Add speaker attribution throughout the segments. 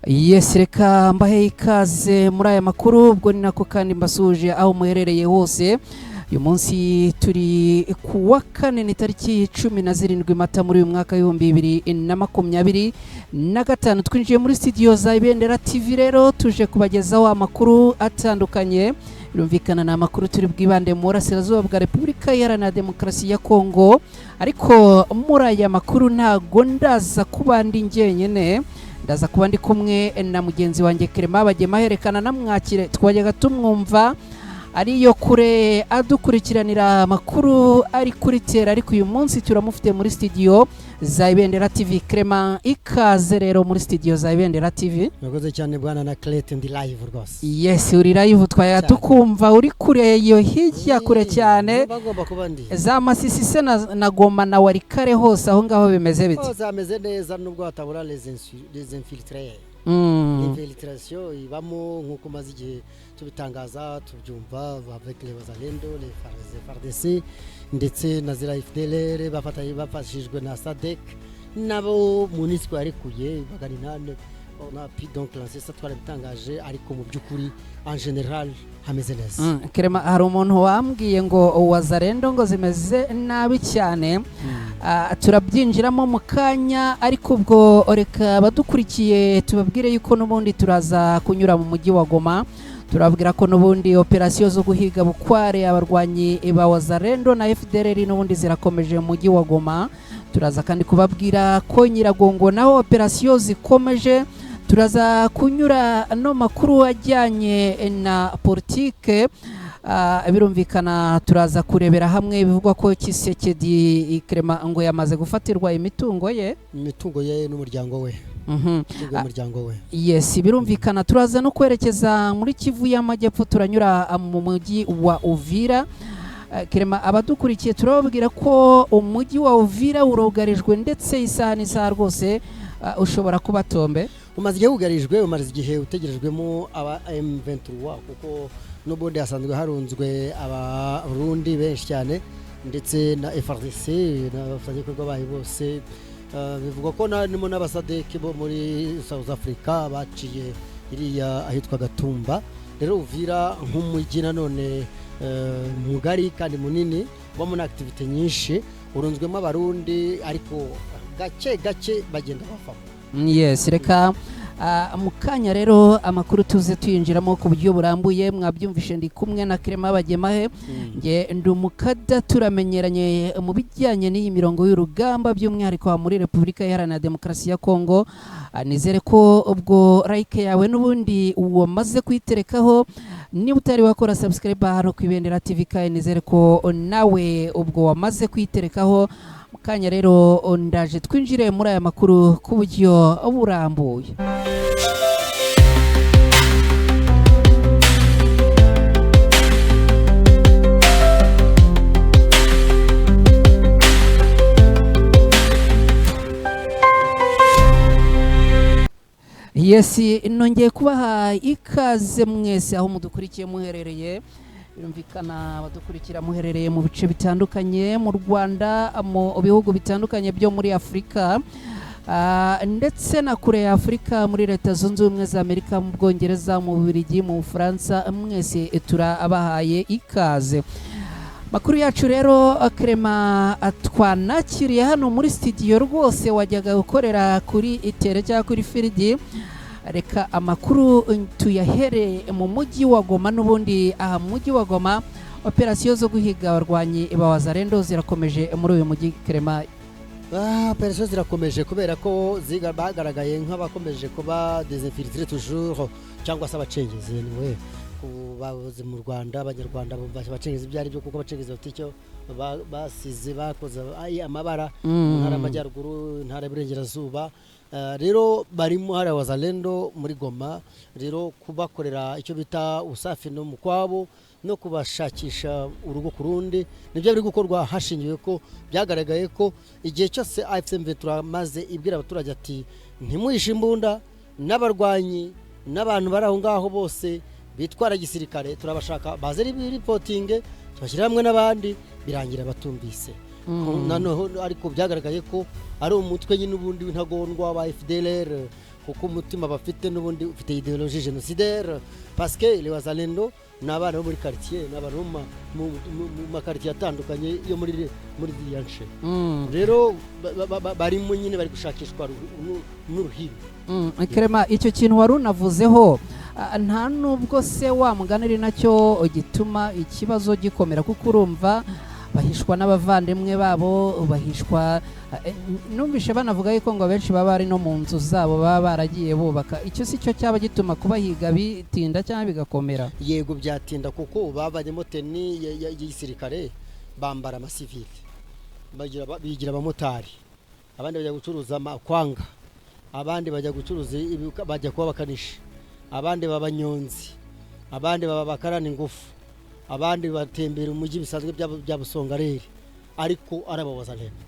Speaker 1: Yes, reka mbahe ikaze muri aya makuru. Ubwo ni nako kandi mbasuje aho muherereye hose. Uyu munsi turi ku wa kane, ni tariki 17 Mata muri uyu mwaka w'2025. Twinjiye muri studio za Ibendera TV rero, tuje kubagezaho amakuru atandukanye. Birumvikana ni amakuru turi bwibande mu burasirazuba bwa Repubulika Iharanira Demokarasi ya Kongo, ariko muri aya makuru ntago ndaza kuba ndi njyenyine, ndaza kuba ndi kumwe na mugenzi wanjye Clement Bagema. Herekana namwakire, twajyaga tumwumva ariyo kure adukurikiranira amakuru ari kuri tera, ariko uyu munsi turamufite muri studio za Ibendera TV. Clement, ikaze rero muri studio za Ibendera TV.
Speaker 2: Murakoze cyane, bwana na Clate, ndi live rwose.
Speaker 1: Yes, uri live, twajyaga
Speaker 2: Cyane.
Speaker 1: tukumva uri kure iyo hirya kure cyane.
Speaker 2: Bagomba kuba ndi
Speaker 1: Za Masisi se na Goma na Warikare hose aho ngaho bimeze bite?
Speaker 2: Hose hameze neza nubwo hatabura les infiltrés. Infiltration ibamo nk'uko maze igihe tubitangaza, tubyumva avec les Wazalendo, les FARDC ndetse na zira FDLR bafatanye bafashijwe na SADC nabo MONUSCO yarekuye 800. On a pu donc lancer ça, twarabitangaje, ariko mu by'ukuri en général hameze neza.
Speaker 1: Clement, hari umuntu wambwiye ngo Wazalendo ngo zimeze nabi cyane. Turabyinjiramo mu kanya, ariko ubwo reka abadukurikiye tubabwire yuko n'ubundi turaza kunyura mu mujyi wa Goma. Turababwira ko n'ubundi operasiyo zo guhiga bukware abarwanyi ba Wazalendo na FDLR n'ubundi zirakomeje mu mujyi wa Goma. Turaza kandi kubabwira ko Nyiragongo naho operasiyo zikomeje. Turaza kunyura no makuru ajyanye na politike. Birumvikana turaza kurebera hamwe bivugwa ko Tshisekedi Clement ngo yamaze gufatirwa imitungo ye.
Speaker 2: Imitungo ye n'umuryango we. Imitungo y'umuryango we.
Speaker 1: Yes, birumvikana turaza no kwerekeza muri Kivu y'Amajyepfo, turanyura mu mujyi wa Uvira. Clement, abadukurikiye turababwira ko umujyi wa Uvira urugarijwe, ndetse isaha n'isaha rwose ushobora kuba tombe.
Speaker 2: Umaze igihe wugarijwe, umaze igihe utegerejwemo aba M23, kuko n'ubundi hasanzwe harunzwe Abarundi benshi cyane ndetse na FARDC n'abafatanyabikorwa bayo bose. Bivugwa ko harimo n'abasadeki bo muri South Africa baciye iriya ahitwa Gatumba. Rero Uvira nk'umujyi nanone mugari kandi munini, ubamo na activité nyinshi, urunzwemo Abarundi, ariko gake gake bagenda bavamo.
Speaker 1: Yes, reka mu kanya rero amakuru tuze tuyinjiramo ku buryo burambuye. Mwabyumvishe, ndi kumwe na Clement Bagemahe, nge ndi umukada, turamenyeranye mu bijyanye n'iyi mirongo y'urugamba, by'umwihariko aha muri Repubulika Iharanira Demokarasi ya Kongo. Nizere ko ubwo like yawe n'ubundi wamaze kuyiterekaho. Niba utari wakora subscribe hano ku Ibendera TV kandi nizere ko nawe ubwo wamaze kuyiterekaho. Mu kanya rero ndaje twinjire muri aya makuru ku buryo burambuye. Yes, nongeye kubaha ikaze mwese aho mudukurikiye muherereye. Birumvikana abadukurikira muherereye mu bice bitandukanye mu Rwanda, mu bihugu bitandukanye byo muri Afurika, ndetse na kure ya Afurika, muri Leta Zunze Ubumwe za Amerika, mu Bwongereza, mu Bubiligi, mu Bufaransa, mwese turabahaye ikaze. Makuru yacu rero, Clement twanakiriye hano muri studio rwose wajyaga gukorera kuri itere cyangwa kuri field. Reka amakuru tuyahere mu mujyi wa Goma. N'ubundi aha mu mujyi wa Goma operasiyo zo guhiga abarwanyi ba Wazalendo zirakomeje muri uyu mujyi, Clement.
Speaker 2: Operasiyo zirakomeje kubera ko bagaragaye nk'abakomeje kuba des infiltrés toujours cyangwa se abacengezi. Anyway, ku bahoze mu Rwanda, Abanyarwanda bumva abacengezi ibyo ari byo, kuko abacengezi bafite icyo basize bakoze, amabara mu ntara y'Amajyaruguru, intara y'Iburengerazuba. Rero barimo hariya Wazalendo muri Goma, rero kubakorera icyo bita usafi no mu kwabo no kubashakisha urugo ku rundi nibyo biri gukorwa, hashingiwe ko byagaragaye ko igihe cyose AFC M23 maze ibwira abaturage ati ntimuhishe imbunda n'abarwanyi n'abantu bari aho ngaho bose bitwara gisirikare, turabashaka, baze ripotinge tubashyire hamwe n'abandi, birangira batumvise. Noneho ariko byagaragaye ko ari umutwe nyine ubundi w'intagondwa wa FDLR. Kuko umutima bafite n'ubundi ufite idéologie génocidaire, parce que les Wazalendo ni abana bo muri quartier, ni abantu bo mu makartier atandukanye yo muri iriya nce. Rero barimo nyine bari gushakishwa n'uruhindu.
Speaker 1: Clement, icyo kintu wari unavuzeho, nta nubwo se wa mugani ari nacyo gituma ikibazo gikomera? Kuko urumva bahishwa n'abavandimwe babo, bahishwa, numvishe banavuga yuko ngo abenshi baba bari no mu nzu zabo baba baragiye bubaka. Icyo si cyo cyaba gituma kubahiga bitinda cyangwa bigakomera?
Speaker 2: Yego, byatinda kuko bavanyemo tenue y'igisirikare, bambara amasivili, bigira abamotari, abandi bajya gucuruza amakwanga, abandi bajya gucuruza bajya kuba abakanishi, abandi baba abanyonzi, abandi baba abakarani ingufu, abandi batembera umujyi bisanzwe bya busongareri, ariko ari abawazalendo.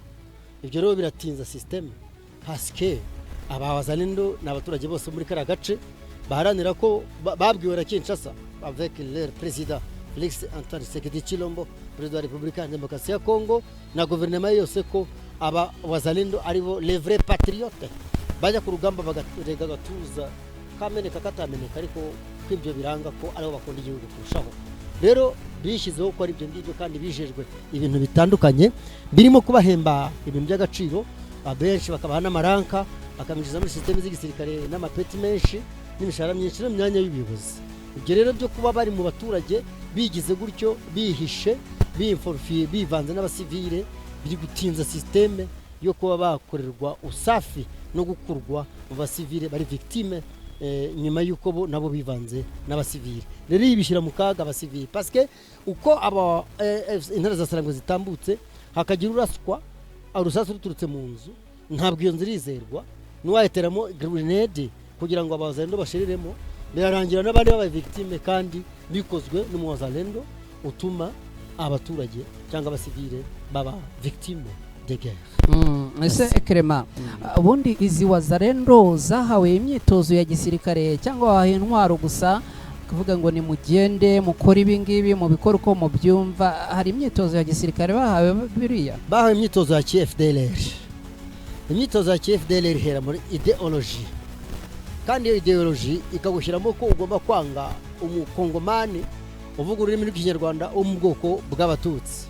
Speaker 2: Ibyo rero biratinza système, parce que abawazalendo ni abaturage bose muri kariya gace baharanira ko babwiwe na Kinshasa avec leur président Felix Antoine Tshisekedi Tshilombo, perezida wa Repubulika ya Demokarasi ya Congo, na guverinoma ye yose, ko aba wazalendo ari bo les vrais patriotes, bajya ku rugamba bagarega agatuza kameneka katameneka, ariko ko ibyo biranga ko aribo bakunda igihugu kurushaho. Rero bishyizeho ko ari ibyo ngibyo, kandi bijejwe ibintu bitandukanye birimo kubahemba ibintu by'agaciro, abenshi bakabaha n'amaranka, bakabinjiza muri système z'igisirikare n'amapeti menshi n'imishahara myinshi no mu myanya y'ubuyobozi. Ibyo rero byo kuba bari mu baturage bigize gutyo, bihishe, biyimforufiye, bivanze n'abasivile, biri gutinza système yo kuba bakorerwa usafi no gukurwa mu basivile bari victime, nyuma y'uko bo nabo bivanze n'abasivile. Rero ibi bishyira mu kaga abasivile, parce que uko aba intare za Sarangwe zitambutse hakagira uraswa urusasu ruturutse mu nzu, ntabwo iyo nzu irizerwa n'uwayiteramo grenade kugira ngo abazalendo bashiriremo, birarangira n'abandi babaye victime, kandi bikozwe n'umuwazalendo utuma abaturage cyangwa abasivile baba victime de guerre.
Speaker 1: Ese Clement, ubundi izi wazalendo zahawe imyitozo ya gisirikare cyangwa wahawe intwaro gusa, kuvuga ngo nimugende mukore ibi ngibi, mubikore uko mubyumva? Hari imyitozo ya gisirikare bahawe biriya?
Speaker 2: Bahawe imyitozo ya KFDLR. Imyitozo ya KFDLR ihera muri idéologie, kandi iyo idéologie ikagushyiramo ko ugomba kwanga umukongomani uvuga ururimi rw'Ikinyarwanda wo mu bwoko bw'Abatutsi,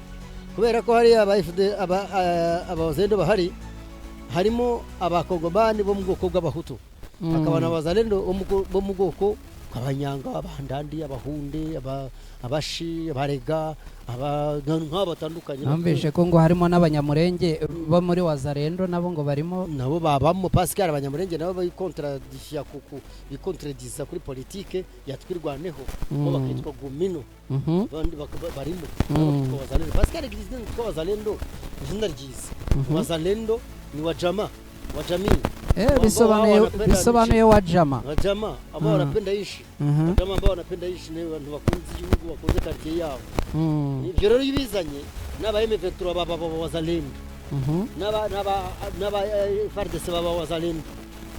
Speaker 2: kubera ko hariya aba FD abazalendo bahari harimo abakongomani bo mu bwoko bw'Abahutu, hakaba n'abazalendo bo mu bwoko bw'Abanyanga, Abandandi, Abahunde, Abashi, Abarega, nk'abo batandukanye.
Speaker 1: Numvise ko ngo harimo n'Abanyamurenge bo muri wazalendo, nabo ngo barimo.
Speaker 2: Nabo babamo. Pascal, Abanyamurenge nabo bikontradisia bikontradisa kuri politike yatwirwaneho, bo bakitwa Gumino. Abandi barimo nabo bakitwa Wazalendo. Pascal, izina ryitwa Wazalendo ni izina ryiza. Wazalendo ni wajama wa jamii.
Speaker 1: Bisobanuye
Speaker 2: wanapenda
Speaker 1: bisobanuye wa jama.
Speaker 2: Wa jamaa ambao wanapenda ishi, jamaa ambao wanapenda ishi, ni abantu bakunze igihugu, bakunze quartier yabo. Ibyo rero iyo ubizanye n'aba M23 baba Wazalendo, n'aba FARDC baba Wazalendo,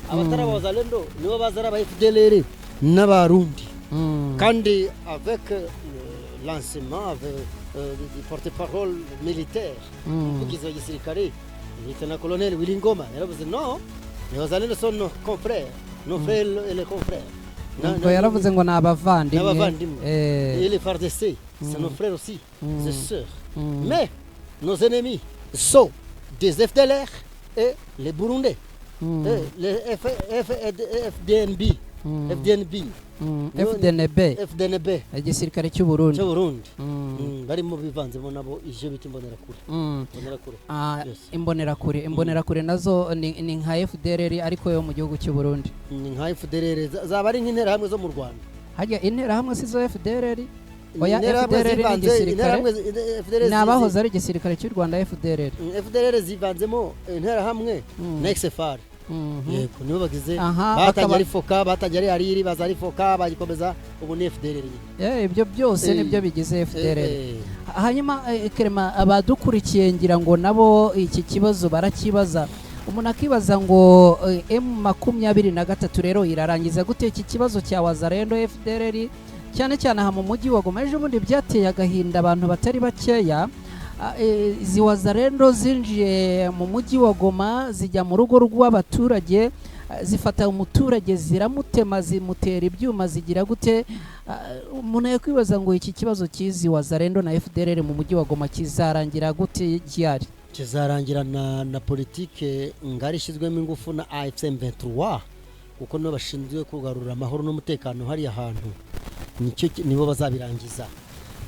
Speaker 2: abatari aba Wazalendo nibo baza ari aba FDLR n'Abarundi. Kandi avec lancement avec du porte-parole militaire, umuvugizi wa gisirikare lieutenant colonel Willy Ngoma yaravuze: "No, les Wazalendo sont nos confrères, nos frères et les confrères."
Speaker 1: Ubwo yaravuze ngo ni abavandimwe.
Speaker 2: N'abavandimwe. Et les FARDC, c'est nos frères aussi, c'est sœurs, mais nos ennemis sont des FDLR et les Burundais, et les FDNB, FDNB,
Speaker 1: FDNB.
Speaker 2: FDNB.
Speaker 1: Igisirikare cy'u Burundi.
Speaker 2: Cy'u Burundi. Barimo bivanzemo nabo, ivyo bita imbonerakure. Imbonerakure.
Speaker 1: Ah,
Speaker 2: Yes.
Speaker 1: Imbonerakure nazo ni nka FDLR ariko yo mu gihugu cy'u Burundi.
Speaker 2: Ni nka FDLR, zaba ari nk'interahamwe zo mu Rwanda.
Speaker 1: Harya interahamwe si zo FDLR? Oya,
Speaker 2: Interahamwe
Speaker 1: FDLR ni
Speaker 2: zivanze
Speaker 1: igisirikare.
Speaker 2: interahamwe FDLR
Speaker 1: Ni abahoze ari igisirikare cy'u Rwanda FDLR.
Speaker 2: FDLR zivanzemo interahamwe na XFR. Yego, nibo bagize batangiye ari foka, batangiye ari ariri, baza ari foka, bagikomeza, ubu ni FDLR nyine.
Speaker 1: Ibyo byose nibyo bigize FDLR. Hanyuma Clement, abadukurikiye ngira ngo nabo iki kibazo barakibaza. Umuntu akibaza ngo M23 rero irarangiza gute iki kibazo cya Wazalendo, FDLR, cyane cyane aha mu mujyi wa Goma? Ejo bundi byateye agahinda abantu batari bakeya. Izi Wazalendo zinjiye mu mujyi wa Goma, zijya mu rugo rw'abaturage. Zifata umuturage ziramutema, zimutera ibyuma, zigira gute? Umuntu yakwibaza ngo iki kibazo kizi Wazalendo na FDLR mu mujyi wa Goma kizarangira gute gihari?
Speaker 2: Kizarangira na politike ngari ishyizwemo ingufu na AFC M23, kuko nibo bashinzwe kugarura amahoro n'umutekano hariya hantu. Nibo bazabirangiza.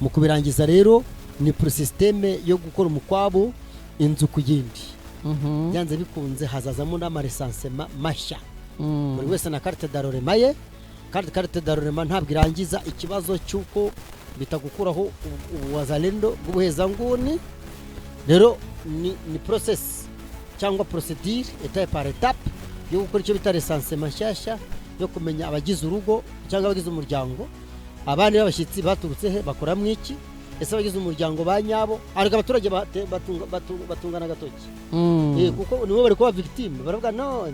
Speaker 2: Mu kubirangiza rero ni système yo gukora umukwabo inzu ku yindi. Byanze bikunze hazazamo n'ama recensement mashya, buri wese na carte d'enrôlement ye. Kandi carte d'enrôlement ntabwo irangiza ikibazo cy'uko bitagukuraho ubuwazalendo bw'ubuhezanguni. Rero ni process cyangwa procédure, étape par étape, yo gukora icyo bita recensement nshyashya, yo kumenya abagize urugo cyangwa abagize umuryango, abandi b'abashyitsi baturutse he, bakoramo iki, ese abagize umuryango ba nyabo. Ariko abaturage batungana agatoki. Kuko nibo bari kuba victime, baravuga no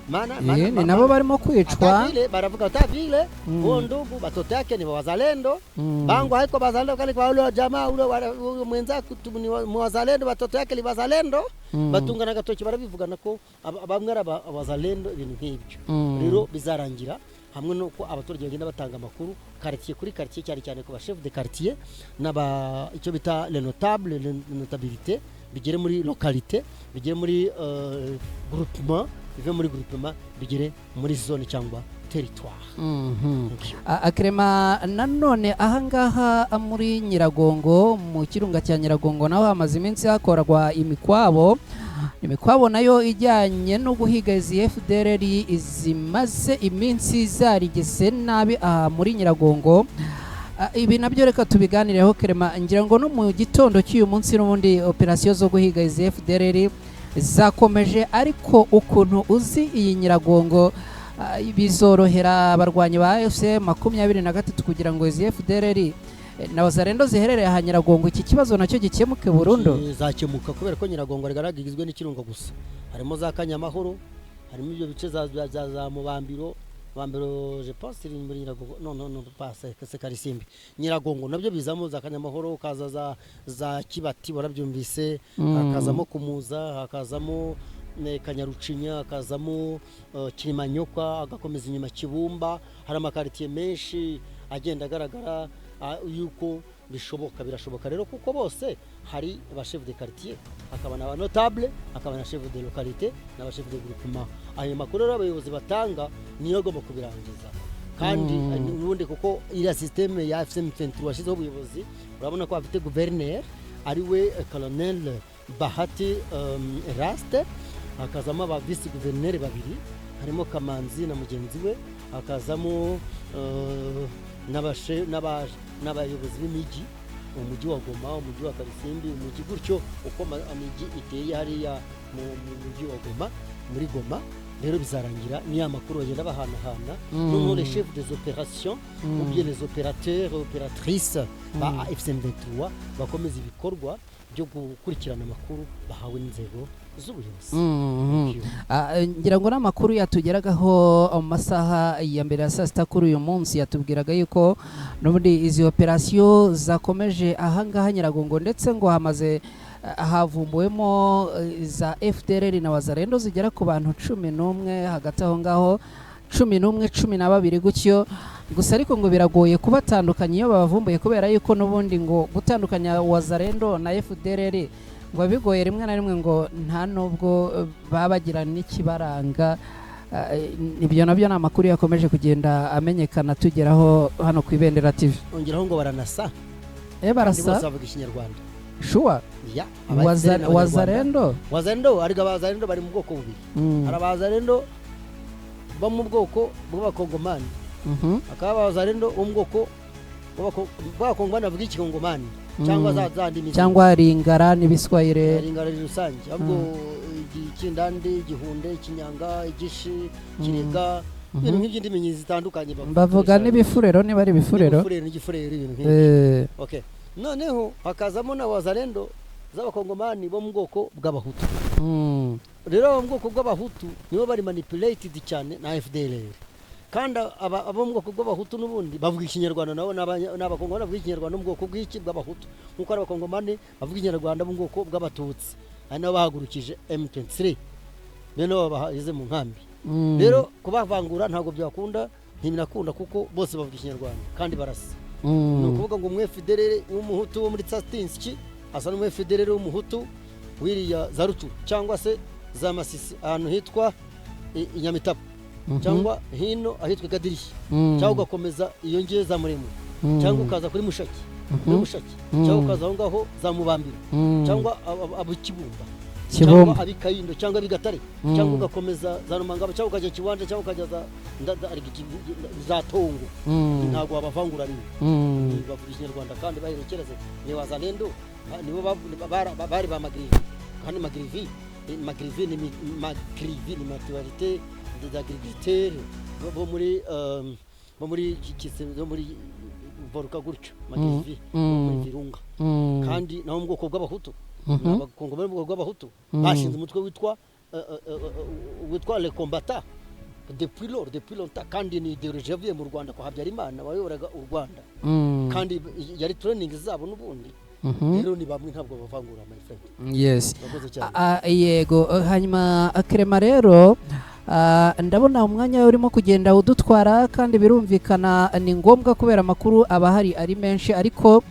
Speaker 2: mana mana.
Speaker 1: Ni nabo barimo kwicwa.
Speaker 2: Hata vile baravuga hata vile huo ndugu batoto yake ni wazalendo, bangu haiko bazalendo, kali kwa ule jamaa ule huyo mwenzako ni wazalendo, batoto yake ni wazalendo. Batungana agatoki, barabivugana ko bamwe ari abazalendo, ibintu nk'ibyo. Rero bizarangira hamwe nuko abaturage bagenda batanga amakuru quartier kuri quartier, cyane cyane ku ba chef de quartier n'aba icyo bita les notables, les notabilité, bigere muri localité, bigere muri groupement, bive muri groupement bigere muri zone cyangwa territoire. Thank you.
Speaker 1: Akrema, nanone ahangaha muri Nyiragongo, mu kirunga cya Nyiragongo, naho hamaze iminsi hakorwa imikwabo. Imikwabo nayo ijyanye no guhiga izi FDLR zimaze iminsi zarigeze nabi aha muri Nyiragongo. Ibi nabyo reka tubiganireho, Kerema. Ngira ngo no mu gitondo cy'uyu munsi n'ubundi operasiyo zo guhiga izi FDLR zakomeje, ariko ukuntu uzi iyi Nyiragongo, bizorohera abarwanyi ba AFC 23 kugira ngo izi FDLR na Wazalendo ziherereye aha Nyiragongo, iki kibazo nacyo gikemuke burundu?
Speaker 2: Kizakemuka kubera ko Nyiragongo rigaragara igizwe n'ikirunga gusa. Harimo za Kanyamahoro, harimo ibyo bice za Mubambiro. Mubambiro, je pense, iri muri Nyiragongo. No, no, no, pas c'est Karisimbi. Nyiragongo nabyo bizamo za Kanyamahoro, kaza za Kibati, warabyumvise. Hakazamo Kumuza, hakazamo Kanyarucinya, hakazamo Kirimanyokwa, agakomeza inyuma Kibumba. Hari amakaritiye menshi agenda agaragara yuko bishoboka. Birashoboka rero kuko bose hari ba chef de quartier, hakaba na ba notable, hakaba na chef de localité n'aba chef de groupement. Ayo makuru rero abayobozi batanga niyo agomba kubirangiza. Kandi n'ubundi kuko iriya système ya AFC M23 washyizeho ubuyobozi, urabona ko bafite gouverneur ari we colonel Bahati Eraste, hakazamo aba vice gouverneur babiri, harimo Kamanzi na mugenzi we, hakazamo n'abayobozi b'imijyi, umujyi wa Goma, umujyi wa Karisimbi, umujyi gutyo uko imijyi iteye hariya mu mujyi wa Goma, muri Goma. Rero bizarangira ni ya makuru bagenda bahanahana. Noneho les chefs des opérations ou bien les opérateurs et opératrices ba AFC M23 bakomeza ibikorwa byo gukurikirana amakuru bahawe n'inzego z'ubuyobozi. Thank you.
Speaker 1: Ngira ngo n'amakuru yatugeragaho mu masaha ya mbere ya saa sita kuri uyu munsi yatubwiraga yuko n'ubundi izi operasiyo zakomeje ahangaha Nyiragongo, ndetse ngo hamaze havumbuwemo za FDLR na Wazalendo zigera ku bantu 11, hagati aho ngaho 11, 12 gutyo gusa. Ariko ngo biragoye kubatandukanya iyo babavumbuye, kubera yuko n'ubundi ngo gutandukanya Wazalendo na FDLR ngo bigoye rimwe na rimwe, ngo nta nubwo baba bagira n'ikibaranga. Ibyo nabyo ni amakuru yakomeje kugenda amenyekana tugeraho hano ku Ibendera TV.
Speaker 2: Ongeraho ngo baranasa. Kandi
Speaker 1: Barasa.
Speaker 2: Bose bavuga Ikinyarwanda.
Speaker 1: Sure?
Speaker 2: Ya, aba FDLR n'Abanyarwanda.
Speaker 1: Wazalendo.
Speaker 2: Wazalendo, ariko abazalendo bari mu bwoko bubiri. Hari abazalendo bo mu bwoko bw'Abakongomani, hakaba abazalendo bo mu bwoko bw'Abakongomani bavuga Ikikongomani cyangwa za ndimi.
Speaker 1: Cyangwa Ringara n'Ibiswahili.
Speaker 2: Ringara rusange, ahubwo Ikindandi, Igihunde, Ikinyanga, Igishi, Kirega, ibintu nk'iby'indimi zitandukanye
Speaker 1: Bavuga n'Ibifurero, niba ari Ibifurero.
Speaker 2: N'Ibifurero n'Igifurero, ibintu nk'ibyo. Okay, noneho hakazamo na Wazalendo z'Abakongomani bo mu bwoko bw'Abahutu. Rero abo mu bwoko bw'Abahutu nibo bari manipulated cyane na FDLR. Kandi abo mu bwoko bw'Abahutu n'ubundi bavuga Ikinyarwanda nabo, ni Abakongomani bavuga Ikinyarwanda mu bwoko bw'iki? Bw'Abahutu, nk'uko ari Abakongomani bavuga Ikinyarwanda mu bwoko bw'Abatutsi, ari nabo bahagurukije M23, bene abo baheze mu nkambi. Rero kubavangura ntabwo byakunda, ntibinakunda, kuko bose bavuga Ikinyarwanda kandi barasa. Ni ukuvuga ngo umwe FDLR w'Umuhutu wo muri Tsatinski asa n'umwe FDLR w'Umuhutu wiriya za Rucuru cyangwa se za Masisi, ahantu hitwa i Nyamitabo, cyangwa hino ahitwa Gadirishya, cyangwa ugakomeza iyo ngiye za Muremure, cyangwa ukaza kuri Mushaki, muri Mushaki, cyangwa ukaza aho ngaho za Mubambiro, cyangwa ab'Ikibumba, cyangwa
Speaker 1: Kibumba.
Speaker 2: ab'Ikayindo, cyangwa ab'Igatare, cyangwa ugakomeza za Rumangabo, cyangwa ukajya Kiwanja, cyangwa ukajya za Tongo. Ntabwo wabavangura rimwe. Bavuga Ikinyarwanda kandi baherekereze ni Wazalendo, nibo bari ba Magrivi. Kandi Magrivi, Magrivi ni Magrivi ni mutualité des agriculteurs bo muri bo muri Voruka gutyo, Magrivi bo muri Virunga, kandi nabo mu bwoko bw'Abahutu. Ni Abakongomani mu bwoko bw'Abahutu. Bashinze umutwe witwa Le Combattant depuis lors, depuis longtemps, kandi ni idéologie yavuye mu Rwanda kwa Habyarimana wayoboraga u Rwanda, kandi yari training zabo n'ubundi. Rero ni bamwe, ntabwo bavangura, my friend. Urakoze cyane.
Speaker 1: Yego, hanyuma Clement rero, ndabona umwanya urimo kugenda udutwara, kandi birumvikana ni ngombwa kubera amakuru aba ahari ari menshi, ariko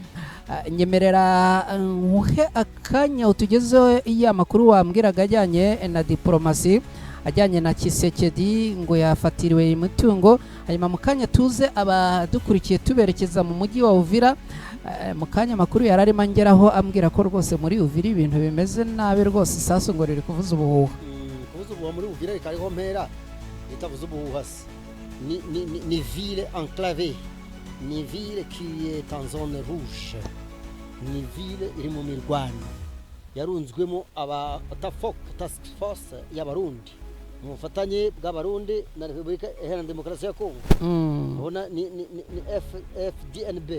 Speaker 1: nyemerera nkuhe akanya utugezeho ya makuru wambwiraga ajyanye na diporomasi, ajyanye na Tshisekedi ngo yafatiriwe imitungo. Hanyuma mu kanya tuze abadukurikiye tuberekeza mu mujyi wa Uvira. Mu kanya amakuru yari arimo angeraho ambwira ko rwose muri Uvira ibintu bimeze nabi rwose, isasu ngo riri kuvuza ubuhuha.
Speaker 2: Kuvuza ubuhuha muri Uvira, reka ariho mpera itavuza ubuhuha se. Ni ville enclavée, ni ville qui est en zone rouge, ni ville iri mu mirwano yarunzwemo aba tafok, task force y'Abarundi, mu bufatanye bw'Abarundi na Repubulika Iharanira Demokarasi ya Kongo. Ubona ni FDNB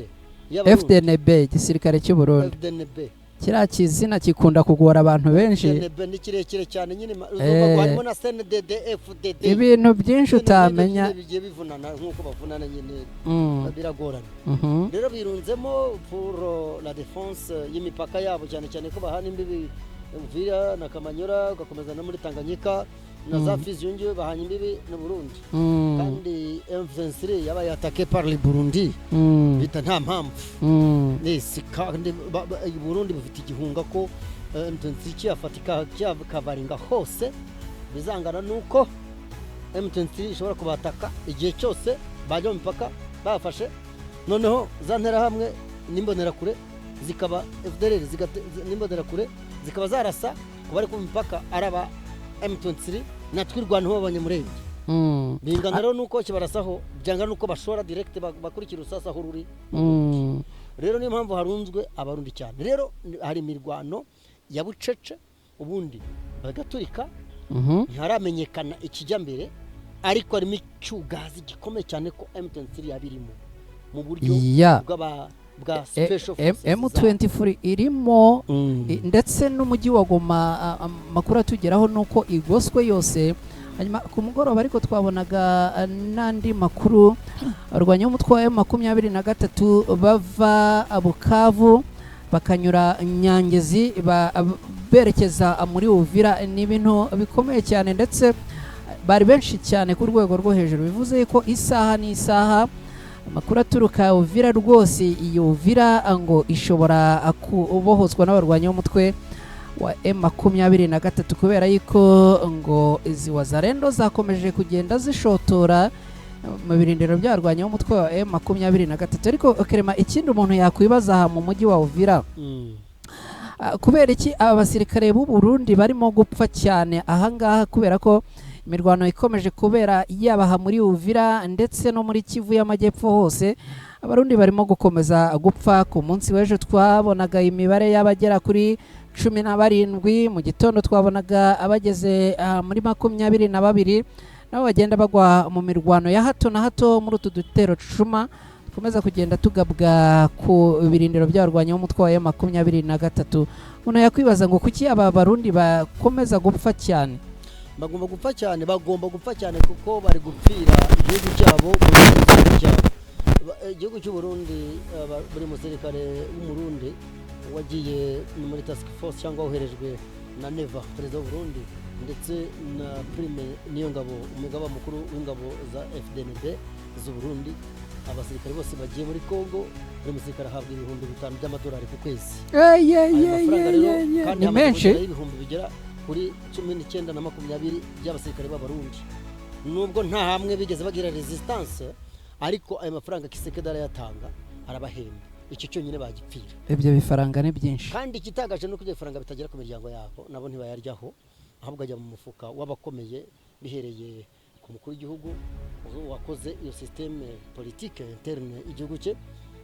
Speaker 2: y'Abarundi.
Speaker 1: FDNB, igisirikare cy'u Burundi.
Speaker 2: FDNB.
Speaker 1: Kiriya kizina kikunda kugora abantu benshi.
Speaker 2: FDNB ni kirekire cyane nyine, uzumva ngo harimo na CNDD FDD.
Speaker 1: Ibintu byinshi
Speaker 2: Ibintu
Speaker 1: utamenya.
Speaker 2: nyine bigiye bivunana nk'uko bavunana nyine, biragorana. Rero birunzemo pour la défense y'imipaka yabo, cyane cyane ko bahana imbibi Uvira na Kamanyora, ugakomeza no muri Tanganyika na za Fizi yongewe, bahanye imbibi n'u Burundi. Kandi M23 yabaye attaqué par le Burundi bita nta mpamvu. Nesi kandi i Burundi bufite igihunga ko M23 kiyafatika kavaringa hose, bizangana nuko M23 ishobora kubataka igihe cyose bajya mu mipaka bafashe, noneho za nterahamwe n'imbonerakure zikaba FDLR n'imbonerakure zikaba zarasa ku bari ku mipaka, araba M23 na Twirwaneho b'Abanyamurenge. Bingana rero nuko kibarasaho, byangana nuko bashora direct bakurikira urusasa aho ruri. Rero niyo mpamvu harunzwe Abarundi cyane. Rero hari imirwano ya bucece, ubundi bagaturika. Ntiharamenyekana ikijya mbere, ariko harimo icyugazi gikomeye cyane ko M23 yabirimo mu buryo bwa special forces zabo.
Speaker 1: M23 irimo, ndetse n'umujyi wa Goma, amakuru atugeraho ni uko igoswe yose. Hanyuma ku mugoroba ariko twabonaga n'andi makuru, abarwanyi b'umutwe wa M23 bava Bukavu bakanyura Nyangezi berekeza muri Uvira. Ni ibintu bikomeye cyane, ndetse bari benshi cyane ku rwego rwo hejuru, bivuze ko isaha n'isaha amakuru aturuka Uvira rwose, iyo Uvira ngo ishobora kubohozwa n'abarwanyi b'umutwe wa M23, kubera yuko ngo izi Wazalendo zakomeje kugenda zishotora mu birindiro by'abarwanyi b'umutwe wa M23. Ariko Clement, ikindi umuntu yakwibaza aha mu mujyi wa Uvira, kubera iki aba basirikare b'u Burundi barimo gupfa cyane ahangaha? Kubera ko imirwano ikomeje kubera yaba aha muri Uvira ndetse no muri Kivu y'Amajyepfo hose, Abarundi barimo gukomeza gupfa. Ku munsi w'ejo twabonaga imibare y'abagera kuri 17, mu gitondo twabonaga abageze muri 22, nabo bagenda bagwa mu mirwano ya hato na hato muri utu dutero cuma dukomeza kugenda tugabwa ku birindiro by'abarwanyi b'umutwe wa M23. Umuntu yakwibaza ngo kuki aba Barundi bakomeza gupfa cyane?
Speaker 2: Bagomba gupfa cyane, bagomba gupfa cyane kuko bari gupfira igihugu cyabo mu gihugu cyabo. Igihugu cy'u Burundi, buri musirikare w'Umurundi Wagiye muri task force cyangwa woherejwe na Neva, perezida w'u Burundi, ndetse na Prime Niyongabo, umugaba mukuru w'ingabo za FDNB z'u Burundi. Abasirikare bose bagiye muri Congo, buri musirikare ahabwa 5000 by'amadolari ku kwezi. Ayo mafaranga rero kandi
Speaker 1: Ni
Speaker 2: hamaze
Speaker 1: menshi.
Speaker 2: kugeraho ibihumbi bigera kuri 19 na 20 by'abasirikare b'Abarundi, nubwo nta hamwe bigeze bagira resistance, ariko ayo mafaranga Tshisekedi arayatanga, arabahemba. Icyo cyonyine bagipfira.
Speaker 1: Ibyo bifaranga ni byinshi.
Speaker 2: Kandi igitangaje ni uko ibyo bifaranga bitagera ku miryango yabo, nabo ntibayaryaho, ahubwo ajya mu mufuka w'abakomeye, bihereye ku mukuru w'igihugu wakoze iyo système politique interne igihugu cye,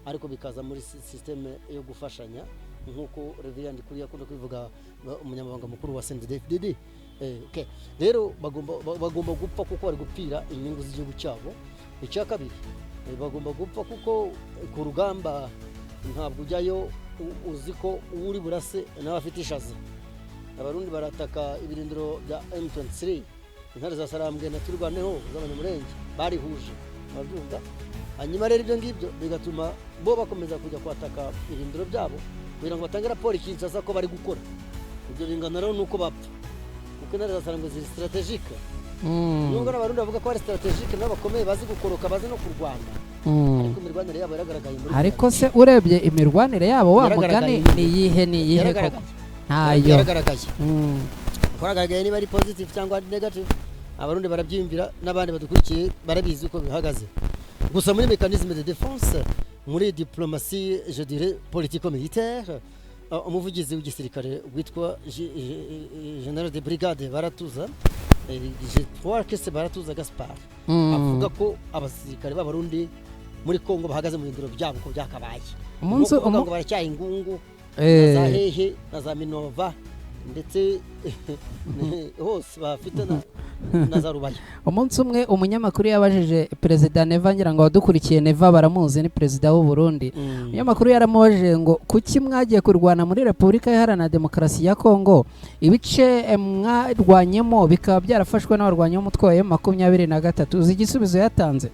Speaker 2: ariko bikaza muri système yo gufashanya, nk'uko Reverend Kuri yakunda kubivuga, umunyamabanga mukuru wa CNDD-FDD. Okay. Rero bagomba gupfa kuko bari gupfira inyungu z'igihugu cyabo. Icya kabiri, bagomba gupfa kuko ku rugamba ntabwo ujyayo uzi ko uri burase nawe afite ishaza. Abarundi barataka ibirindiro bya M23, intare za Sarambwe na Turwaneho z'Abanyamurenge barihuje, barabyumva. Hanyuma rero ibyo ngibyo bigatuma bo bakomeza kujya kwataka ibirindiro byabo kugira ngo batange raporo Kinshasa ko bari gukora ibyo. Bingana rero nuko bapfa, kuko intare za Sarambwe ziri stratégique, nubwo n'Abarundi bavuga ko ari stratégique, nabo bakomeye, bazi gukoroka, bazi no kurwana, ariko imirwanire yabo yaragaragaye muri
Speaker 1: Ariko se urebye imirwanire yabo, wa
Speaker 2: Yaragaragaye.
Speaker 1: mugani, ni iyihe, ni iyihe koko?
Speaker 2: Yaragaragaye.
Speaker 1: Ntayo.
Speaker 2: Yaragaragaye. Yaragaragaye, niba ari positive cyangwa ari negative, Abarundi barabyiyumvira n'abandi badukurikiye barabizi uko bihagaze. Gusa muri mécanisme de défense, muri diplomatie, je dirais politico militaire, umuvugizi w'igisirikare witwa général de brigade Baratuza, je crois que c'est Baratuza Gaspard, avuga ko abasirikare b'Abarundi muri Congo bahagaze mu birindiro byabo uko byakabaye.
Speaker 1: Umunsi
Speaker 2: Ni ukuvuga ngo baracyaye ingungu na za hehe na za Minova, ndetse hose bafite na za Rubaya.
Speaker 1: Umunsi umwe umunyamakuru yabajije perezida Neva, ngira ngo abadukurikiye Neva baramuzi, ni perezida w'u Burundi. Umunyamakuru yaramubajije ngo kuki mwagiye kurwana muri Repubulika Iharanira Demokarasi ya Kongo, ibice mwarwanyemo bikaba byarafashwe n'abarwanyi b'umutwe wa M23? Uzi igisubizo yatanze?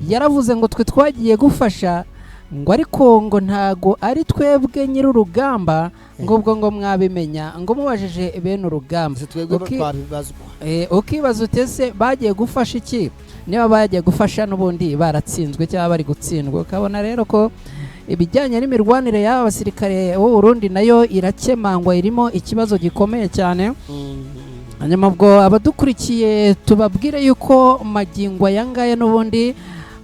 Speaker 1: Yaravuze ngo twe twagiye gufasha, ngo ariko ngo ntago ari twebwe nyir'urugamba, ngo ubwo ngo mwabimenya ngo mubajije bene urugamba.
Speaker 2: Si twebwe twabibazwa.
Speaker 1: Ukibaza utese bagiye gufasha iki niba bagiye gufasha n'ubundi baratsinzwe cyangwa bari gutsindwa? Ukabona rero ko ibijyanye n'imirwanire y'aba basirikare b'u Burundi nayo irakemangwa, irimo ikibazo gikomeye cyane. Hanyuma ubwo abadukurikiye tubabwire yuko magingo aya ngaya n'ubundi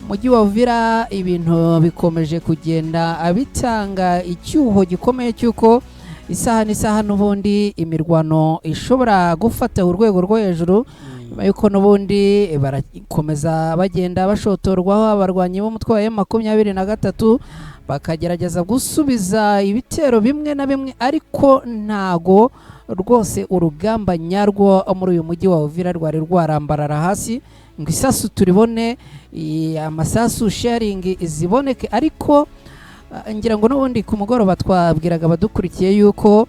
Speaker 1: mujyi wa Uvira ibintu bikomeje kugenda bitanga icyuho gikomeye cy'uko isaha n'isaha n'ubundi imirwano ishobora gufata urwego rwo hejuru, nyuma y'uko n'ubundi barakomeza bagenda bashotorwaho abarwanyi b'umutwe wa M23, bakagerageza gusubiza ibitero bimwe na bimwe, ariko ntago rwose urugamba nyarwo muri uyu mujyi wa Uvira rwari rwarambarara hasi ngo isasu turibone, amasasu shelling ziboneke. Ariko ngira ngo n'ubundi ku mugoroba twabwiraga abadukurikiye yuko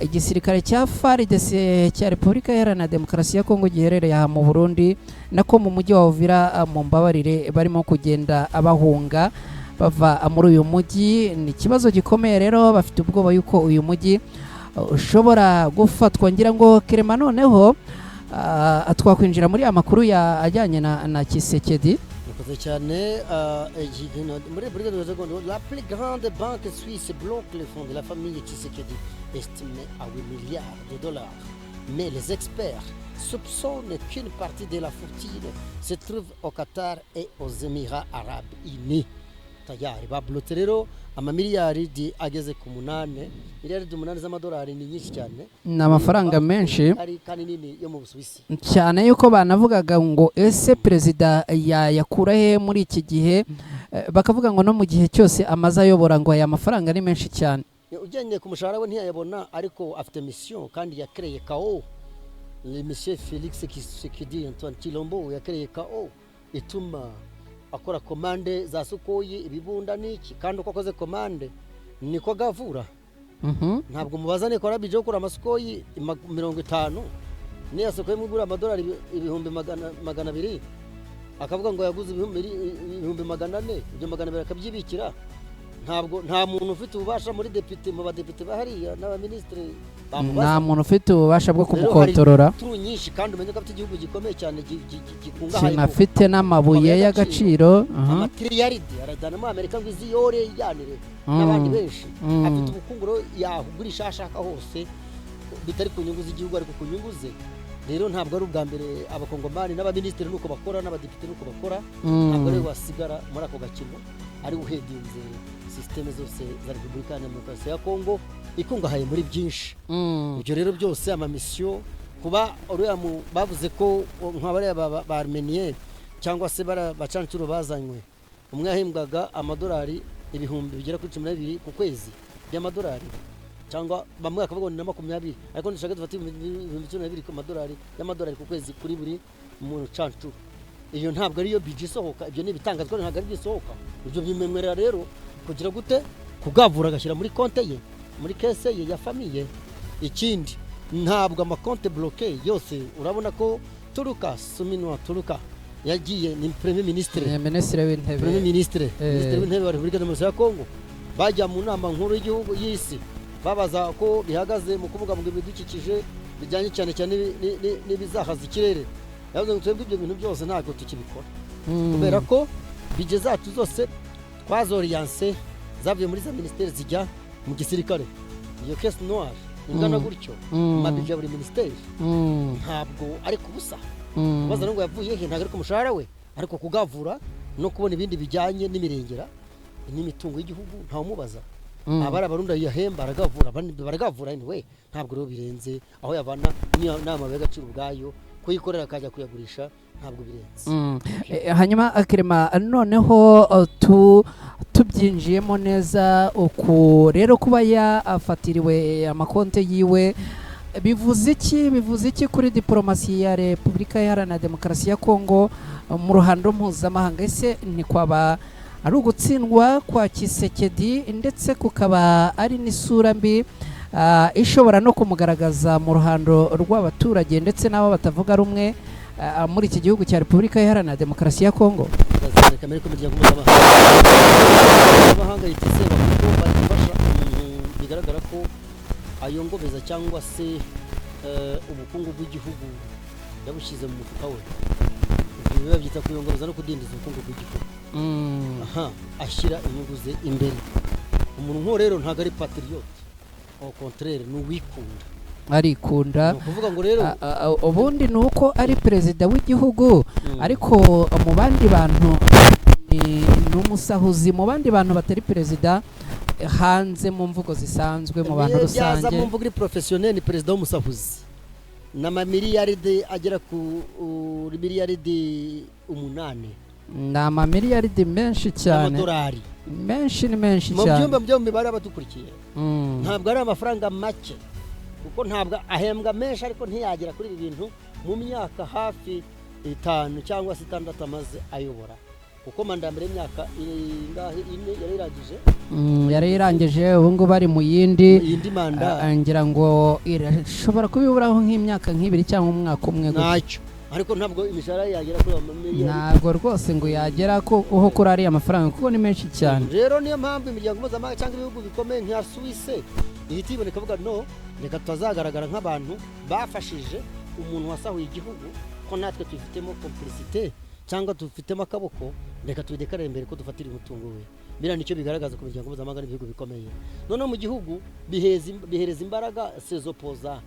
Speaker 1: igisirikare cya FARDC cya Repubulika Iharanira Demokarasi ya Kongo giherereye aha mu Burundi, nako mu mujyi wa Uvira, mu mbabarire, barimo kugenda bahunga bava muri uyu mujyi. Ni ikibazo gikomeye rero, bafite ubwoba yuko uyu mujyi ushobora gufatwa. Ngira ngo Kerema noneho twakwinjira muri amakuru ya ajyanye na Tshisekedi.
Speaker 2: Murakoze cyane. Muri Brigade de Seconde, la plus grande banque suisse bloque les fonds de la famille Tshisekedi, estimé à 8 milliards de dollars. Mais les experts soupçonnent qu'une partie de la fortune se trouve au Qatar et aux Émirats arabes unis. Tayari bablotse rero amamiliyari ageze ku 8, miliyari 8 z'amadolari, ni nyinshi cyane.
Speaker 1: Ni amafaranga menshi.
Speaker 2: Ari kandi nini yo mu Busuwisi.
Speaker 1: Cyane yuko banavugaga ngo ese perezida yayakura he muri iki gihe? Bakavuga ngo no mu gihe cyose amaze ayobora, ngo aya mafaranga ni menshi cyane.
Speaker 2: Ugendeye ku mushahara we ntiyayabona, ariko afite mission kandi yakereye chaos. Le monsieur Félix Tshisekedi Antoine Tshilombo yakereye chaos ituma akora commande za Sukhoi, ibibunda n'iki, kandi uko akoze commande niko agavura. Ntabwo mubaza nikora budget yo kugura amaSukhoi 50, niyo Sukhoi imwe igura amadolari ibihumbi 200, akavuga ngo yaguze 400,000, ibyo 200 akabyibikira. Ntabwo nta muntu ufite ububasha muri depite, mu badepite bahariya n'abaminisitiri
Speaker 1: Nta
Speaker 2: bamubaza.
Speaker 1: muntu ufite ububasha bwo
Speaker 2: Rero hari
Speaker 1: kumukontorora.
Speaker 2: Turu nyinshi, kandi umenye ko afite igihugu gikomeye cyane gikungahaye mu
Speaker 1: Kinafite n'amabuye
Speaker 2: amabuye
Speaker 1: y'agaciro. Aha.
Speaker 2: Amatiriyaridi arajyana muri Amerika ngo iziyore yijyanire n'abandi benshi. Afite ubukungu rero, yagurisha aho ashaka hose, bitari ku nyungu z'igihugu ariko ku nyungu ze. Rero ntabwo ari ubwa mbere, abakongomani n'abaminisitiri nuko bakora, n'abadepite nuko bakora. Ntabwo ariwe wasigara muri ako gakino, ari uhedinze système zose za Repubulika ya Demokarasi ya Kongo ikungahaye muri byinshi. Ibyo rero byose, amamisiyo, kuba uriya bavuze ko nka bariya ba Arménien cyangwa se bariya bacancuro bazanywe, umwe yahembwaga amadolari ibihumbi bigera kuri 12 ku kwezi by'amadolari, cyangwa bamwe bakavuga ngo ni na 20, ariko ndushaka dufate 12,000 ku madolari y'amadolari ku kwezi kuri buri mucancuro. Iyo ntabwo ariyo budget isohoka, ibyo ni ibitangazwa, ntabwo ari byo isohoka. Ibyo bimwemerera rero kugira gute? Kugavura, agashyira muri konte ye, muri caisse ye ya famille. Ikindi, ntabwo amakonte bloqué yose, urabona ko Turuka Suminwa Turuka yagiye, ni premier ministre.
Speaker 1: Ni minisitiri w'intebe.
Speaker 2: Premier ministre, minisitiri w'intebe wa Repubulika Demokarasi ya Kongo. Bajya mu nama nkuru y'igihugu y'isi, babaza ko bihagaze mu kubungabunga ibidukikije, bijyanye cyane cyane n'ibizahaza ikirere. Yavuze ngo twebwe ibyo bintu byose ntabwo tukibikora, kubera ko budget zacu zose twazoriyanse, zavuye muri za minisiteri zijya mu gisirikare. Iyo caisse noire ingana gutyo, ma budget ya buri minisiteri, ntabwo ari ku busa. Kubaza ngo yavuye he, ntabwo ari ku mushahara we, ariko kugavura no kubona ibindi bijyanye n'imirengera n'imitungo y'igihugu, ntawumubaza. Abari abarundi yahemba aragavura, abandi baragavura. Anyway, ntabwo rero birenze aho yavana n'amabuye y'agaciro ubwayo kuyikorera akajya kuyagurisha, ntabwo birenze.
Speaker 1: Hanyuma Clement, noneho tubyinjiyemo neza uku rero, kuba yafatiriwe amakonte yiwe bivuze iki? Bivuze iki kuri diporomasi ya Repubulika Iharanira Demokarasi ya Kongo mu ruhando mpuzamahanga? Ese ntikwaba ari ugutsindwa kwa Tshisekedi, ndetse kukaba ari n'isura mbi ishobora no kumugaragaza mu ruhando rw'abaturage ndetse n'abo batavuga rumwe muri iki gihugu cya Repubulika Iharanira Demokarasi ya Kongo?
Speaker 2: Bazereka kamere k'imiryango mpuzamahanga yitizera, kuko bari gufasha umuntu bigaragara ko ayongobeza cyangwa se ubukungu bw'igihugu yabushyize mu mufuka we. Ibyo biba byita kuyongobeza no kudindiza ubukungu bw'igihugu. Aha ashyira inyungu ze imbere. Umuntu nk'uwo rero ntabwo ari patriote, au contraire ni uwikunda.
Speaker 1: Arikunda.
Speaker 2: Ni ukuvuga ngo rero
Speaker 1: Ubundi ni uko ari perezida w'igihugu, ariko mu bandi bantu ni umusahuzi. Mu bandi bantu batari perezida, hanze mu mvugo zisanzwe, mu bantu
Speaker 2: Niyo byaza
Speaker 1: rusange.
Speaker 2: mu mvugo iri professionnel, ni perezida w'umusahuzi. Ni amamiliyaride agera ku miliyaride 8.
Speaker 1: Ni amamiliyaridi menshi cyane.
Speaker 2: Y'amadolari.
Speaker 1: Menshi, ni menshi
Speaker 2: Mu
Speaker 1: cyane.
Speaker 2: byumba byo mu mibare abadukurikiye, ntabwo ari amafaranga make, kuko ntabwo ahembwa menshi, ariko ntiyagera kuri ibi bintu mu myaka hafi 5 cyangwa se 6 amaze ayobora, kuko manda ya mbere y'imyaka ingahe, 4 yari irangije.
Speaker 1: Yari irangije, ubu ngubu ari mu yindi.
Speaker 2: Indi manda.
Speaker 1: Ngira ngo irashobora kuba iburaho nk'imyaka nk'ibiri cyangwa umwaka umwe gusa.
Speaker 2: Ntacyo, ariko ntabwo imishahara ye yagera kuri ayo mamiliyari.
Speaker 1: Ntabwo rwose ngo yagera ko ho kuri ariya mafaranga, kuko ni menshi cyane.
Speaker 2: Rero niyo mpamvu imiryango mpuzamahanga cyangwa ibihugu bikomeye nka Suwise ihita iboneka ikavuga: no, reka tutazagaragara nk'abantu bafashije umuntu wasahuye igihugu, ko natwe tubifitemo complicité cyangwa tubifitemo akaboko, reka tubidekarare mbere ko dufatira umutungo we. Biriya nicyo bigaragaza ku miryango mpuzamahanga n'ibihugu bikomeye. Noneho mu gihugu bihereza imbaraga sezopoza,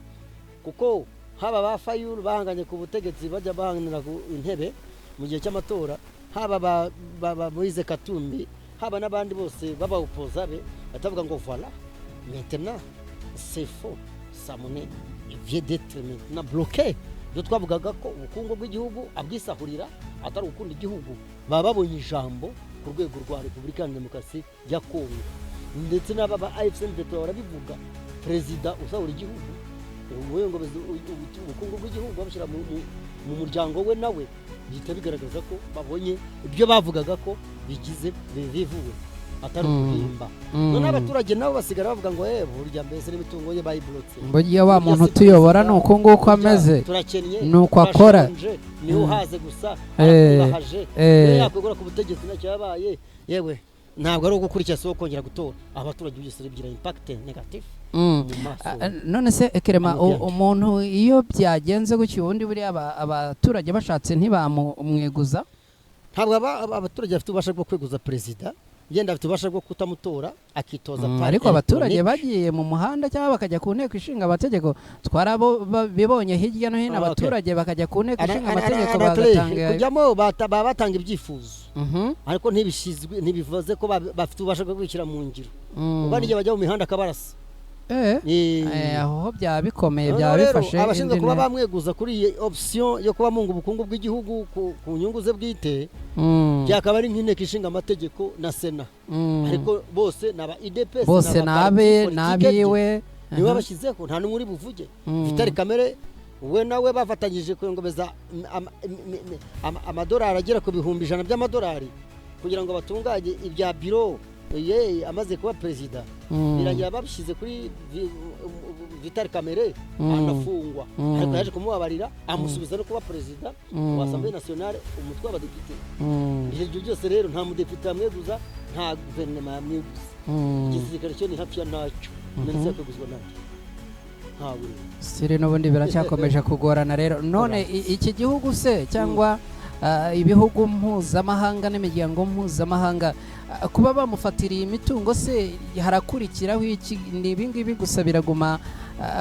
Speaker 2: kuko haba ba Fayulu bahanganye ku butegetsi, bajya bahanganira ku intebe mu gihe cy'amatora, haba ba Moise Katumbi, haba n'abandi bose b'abawupoza be, batavuga ngo voilà, maintenant c'est faux, sa monnaie vient d'être maintenant bloquée. Ibyo twavugaga ko ubukungu bw'igihugu abwisahurira atari ugukunda igihugu, baba babonye ijambo ku rwego rwa Repubulika ya Demokarasi ya Kongo, ndetse n'aba ba AFC M23 barabivuga: perezida usahura igihugu, ubuyongobezi ubukungu bw'igihugu babushyira mu muryango we, nawe bihita bigaragaza ko babonye ibyo bavugaga ko bigize bivuwe atari ukuhimba. Noneho abaturage nabo basigara bavuga ngo burya mbese n'imitungo ye bayiburotse.
Speaker 1: Burya wa
Speaker 2: Burya
Speaker 1: muntu
Speaker 2: si
Speaker 1: utuyobora
Speaker 2: perezida,
Speaker 1: ni uku nguku
Speaker 2: burya
Speaker 1: ameze,
Speaker 2: turakennye,
Speaker 1: ni uko akora.
Speaker 2: turashonje, niwe uhaze gusa, arakungahaje, niyo yakwegura ku butegetsi ntacyo yabaye. Yewe, Ntabwo ari ugukurikira, si uwo kongera gutora abaturage. Byose bigira impact négatif mu maso.
Speaker 1: None se, Kerema,
Speaker 2: Amabyange.
Speaker 1: umuntu iyo byagenze gutyo, ubundi buriya abaturage bashatse ntibamumweguza?
Speaker 2: Ntabwo abaturage bafite ububasha bwo kweguza perezida. Yenda afite ububasha bwo kutamutora, akitoza par
Speaker 1: Ariko abaturage
Speaker 2: électronique.
Speaker 1: bagiye mu muhanda cyangwa bakajya ku nteko ishinga amategeko, twarabibonye hirya no hino, abaturage bakajya ku nteko ishinga amategeko bagatanga
Speaker 2: Kujyamo baba batanga ibyifuzo, ariko ntibishizwe, ntibivuze ko bafite ububasha bwo kubishyira mu ngiro. Ubwo n'igihe bajya mu mihanda akabarasa.
Speaker 1: Aho byaba bikomeye,
Speaker 2: Noneho
Speaker 1: byaba
Speaker 2: rero,
Speaker 1: bifashe
Speaker 2: abashinzwe
Speaker 1: indi
Speaker 2: kuba
Speaker 1: ntera.
Speaker 2: bamweguza kuri iyi option yo kuba munga ubukungu bw'igihugu ku nyungu ze bwite, byakaba ari nk'inteko ishinga amategeko na sena, ariko bose ni aba UDPS.
Speaker 1: Bose
Speaker 2: ni aba
Speaker 1: nabe
Speaker 2: parti politique
Speaker 1: n'abiwe.
Speaker 2: Niwe bashyizeho, nta n'umwe uri buvuge. Vital Kamerhe we nawe bafatanyije kuyongobeza amadolari agera ku 100,000 by'amadolari kugira ngo batunganye ibya biro ye amaze kuba perezida. Birangira babishyize kuri Vital Kamerhe, anafungwa, ariko yaje kumubabarira, amusubiza no kuba perezida wa Assemblée nationale, umutwe w'abadepite. Ibyo byose rero, nta mudepite yamweguza, nta guverinoma yamweguza. Igisirikare cyo ni hafi ya ntacyo. Ndetse yakweguzwa nacyo ntawe.
Speaker 1: Siri n'ubundi biracyakomeje kugorana rero. None iki gihugu se cyangwa ibihugu mpuzamahanga n'imiryango mpuzamahanga, kuba bamufatiriye imitungo se harakurikiraho iki? Ni ibingibi gusa biraguma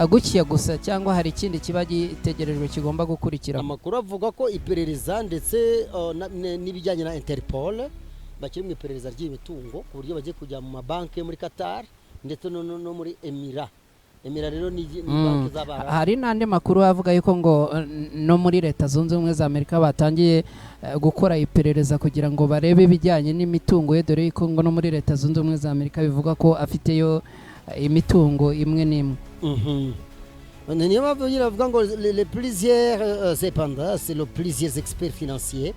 Speaker 1: gutya gusa, cyangwa hari ikindi kiba gitegerejwe kigomba gukurikiraho?
Speaker 2: Amakuru avuga ko iperereza ndetse n'ibijyanye na Interpol bakiri mu iperereza ry'iyi mitungo, ku buryo bagiye kujya mu mabanki yo muri Qatar ndetse no muri Emira. Emira rero ni banki z'Abarabu.
Speaker 1: Hari n'andi makuru avuga yuko ngo no muri Leta Zunze Ubumwe za Amerika batangiye gukora iperereza kugira ngo barebe ibijyanye n'imitungo ye, dore yuko ngo no muri Leta Zunze Ubumwe za Amerika bivuga ko afiteyo imitungo imwe n'imwe.
Speaker 2: Niyo mpamvu nyine bavuga ngo les plusieurs cependant, c'est le plusieurs experts financiers,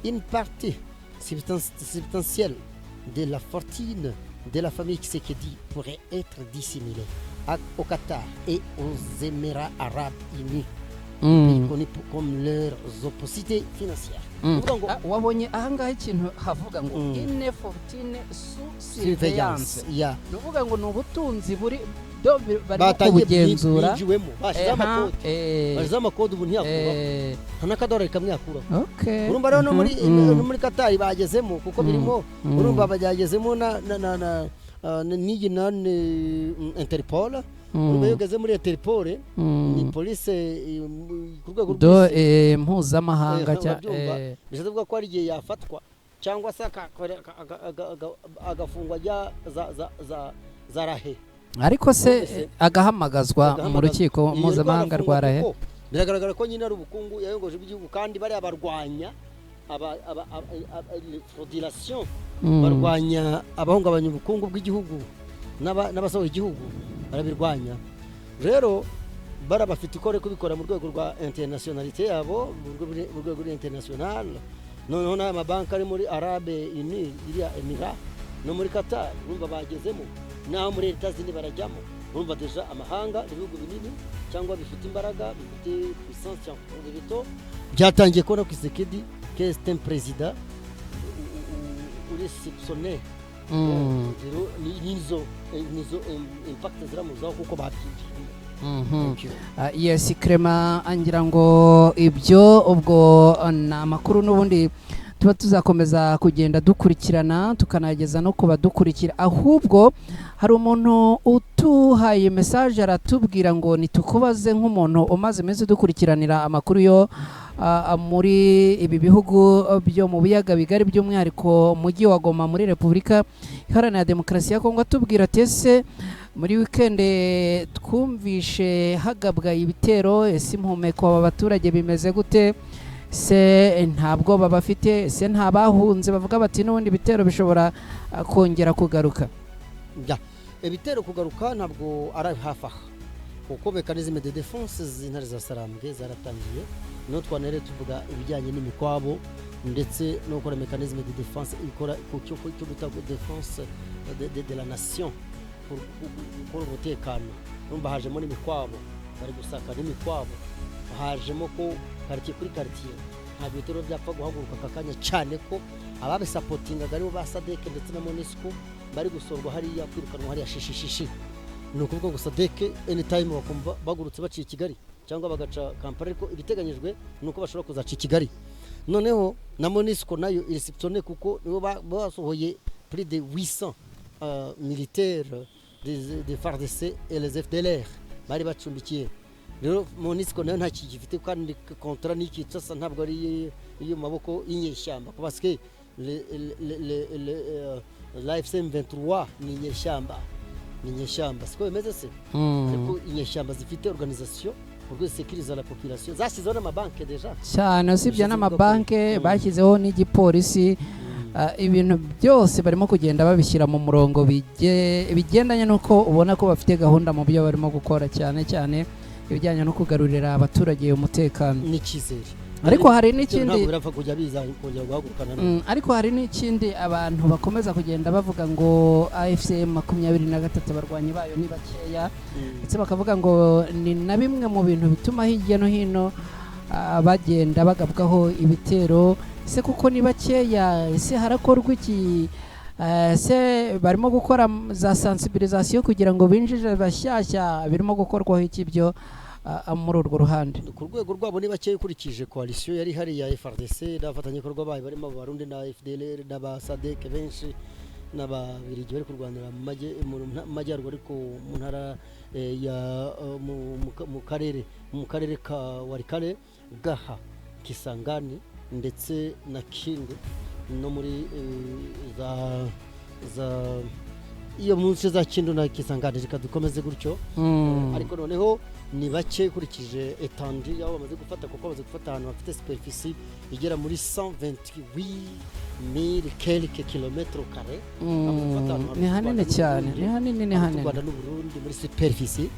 Speaker 2: une partie substantielle de la fortune de la famille Tshisekedi pourrait être dissimulée au Qatar et aux Émirats arabes unis, pays connus comme leurs opposités financières. Uvuga ngo
Speaker 1: Ah, wabonye ahangaha ikintu havuga ngo une fortune sous surveillance.
Speaker 2: Surveillance, yeah.
Speaker 1: Ni ukuvuga ngo ni ubutunzi buri do barimo
Speaker 2: Batangiye
Speaker 1: kubugenzura.
Speaker 2: binjiwemo, bashyizeho amakode, bashyizeho amakode, ubu ntiyakuraho, nta n'akadorari kamwe yakuraho. Urumva rero no muri no muri Katari bagezemo, kuko birimo, urumva bagezemo na n'iyi nane Interpol. Urumva iyo ugeze muri Interpol, ni police ku rwego
Speaker 1: do
Speaker 2: rw'isi.
Speaker 1: Mpuzamahanga cya
Speaker 2: Urabyumva? Bishatse kuvuga ko hari igihe yafatwa cyangwa se agafungwa ajya za Rahe.
Speaker 1: Ariko se
Speaker 2: Wumvise?
Speaker 1: Agahamagazwa mu
Speaker 2: Agahamagazwa.
Speaker 1: rukiko
Speaker 2: Iyo
Speaker 1: mpuzamahanga
Speaker 2: ariko
Speaker 1: rwa Rahe.
Speaker 2: kuko biragaragara ko nyine ari ubukungu yayongoje bw'igihugu, kandi bariya barwanya aba fraudulation, barwanya abahungabanya ubukungu bw'igihugu n'abasohora igihugu, barabirwanya. Rero bara bafite uko bari kubikora mu rwego rwa internationalité yabo, mu rwego rwa international. Noneho n'aya mabanki ari muri Arabe Uni, iriya Emira, no muri Qatar, urumva bagezemo, naho muri Leta zindi barajyamo. Urumva déjà amahanga, ibihugu binini cyangwa bifite imbaraga, bifite puissance cyangwa bito, byatangiye kubona ko Tshisekedi que c'est un président uri soupçonné. Rero nizo impact ziramuzaho kuko babyinjiyemo. Thank you.
Speaker 1: Ah, yes, Clement, ngira ngo ibyo ubwo ni amakuru n'ubundi tuba tuzakomeza kugenda dukurikirana, tukanageza no ku badukurikira. Ahubwo hari umuntu utuhaye message, aratubwira ngo nitukubaze nk'umuntu umaze iminsi dukurikiranira amakuru yo muri ibi bihugu byo mu biyaga bigari, by'umwihariko umujyi wa Goma muri Repubulika Iharanira Demokarasi ya Kongo. Atubwira ati: "Ese muri weekend twumvishe hagabwa ibitero, ese impumeko aba baturage bimeze gute? Se nta bwoba bafite? Ese nta bahunze bavuga bati n'ubundi ibitero bishobora kongera kugaruka?"
Speaker 2: Ya, ibitero kugaruka ntabwo ari hafi aha, kuko mécanisme de défense z'intare za Sarambwe zaratangiye. Niho twanere tuvuga ibijyanye n'imikwabo ndetse no gukora mécanisme de défense ikora ku cyo bita défense de la nation, gukora umutekano. Urumva hajemo n'imikwabo, bari gusaka n'imikwabo, hajemo ko quartier kuri quartier. Ntabwo ibitero byapfa guhaguruka aka kanya, cyane ko ababisapotingaga aribo ba SADC ndetse na MONUSCO bari gusorwa hariya, kwirukanwa hariya shishishishi. Ni ukuvuga ngo SADC anytime bakumva bagurutse baciye i Kigali cyangwa bagaca Kampala, ariko ibiteganyijwe ni uko bashobora kuzaca i Kigali. Noneho na MONUSCO nayo iri soupçonnée, kuko nibo basohoye plus de 800 militaires des FARDC et les FDLR bari bacumbikiye. Rero MONUSCO nayo nta kintu gifite, kandi contrat n'Kinshasa ntabwo ari iyo mu maboko y'inyeshyamba, parce que l'AFC M23 ni inyeshyamba, ni inyeshyamba, siko bimeze se? Ariko inyeshyamba zifite organisation mu rwego sécuriser la population, zashyizeho n'amabanki déjà.
Speaker 1: Cyane, usibye
Speaker 2: Bishize
Speaker 1: n'amabanki,
Speaker 2: Mm.
Speaker 1: bashyizeho n'igipolisi. Ibintu byose barimo kugenda babishyira mu murongo bigendanye n'uko ubona ko bafite gahunda mu byo barimo gukora, cyane cyane ibijyanye no kugarurira abaturage umutekano
Speaker 2: n'icyizere.
Speaker 1: Ariko hari
Speaker 2: Ibyo
Speaker 1: n'ikindi
Speaker 2: ntabwo birapfa kujya biza kongera guhagurukana.
Speaker 1: Ariko hari n'ikindi abantu bakomeza kugenda bavuga ngo AFC 23 abarwanyi bayo ni bakeya, ndetse bakavuga ngo ni na bimwe mu bintu bituma hirya no hino bagenda bagabwaho ibitero. Ese kuko ni bakeya, ese harakorwa iki? Ese barimo gukora za sensibilisation kugira ngo binjije bashyashya? Birimo gukorwaho iki byo muri urwo ruhande?
Speaker 2: Ku rwego rwabo ni bakeya ukurikije coalition yari ihari ya FARDC n'abafatanyabikorwa bayo barimo Abarundi na FDLR n'aba SADC benshi n'Ababirigi bari kurwanira mu majyaruguru, ariko mu ntara ya mu karere ka Walikale, Gaha, Kisangani ndetse na Kindu, no muri za iyo munsi za Kindu na Kisangani. Reka dukomeze gutyo. Ariko noneho ni bake ukurikije étendue y'aho bamaze gufata, kuko bamaze gufata ahantu hafite superficie igera muri 128 000 quelque kilomètres carrés. Bamaze gufata ahantu
Speaker 1: Ni
Speaker 2: haruta u
Speaker 1: hanini
Speaker 2: Rwanda
Speaker 1: cyane.
Speaker 2: n'Uburundi.
Speaker 1: Ni hanini, ni
Speaker 2: Haruta u
Speaker 1: hanini.
Speaker 2: Rwanda n'Uburundi muri superficie.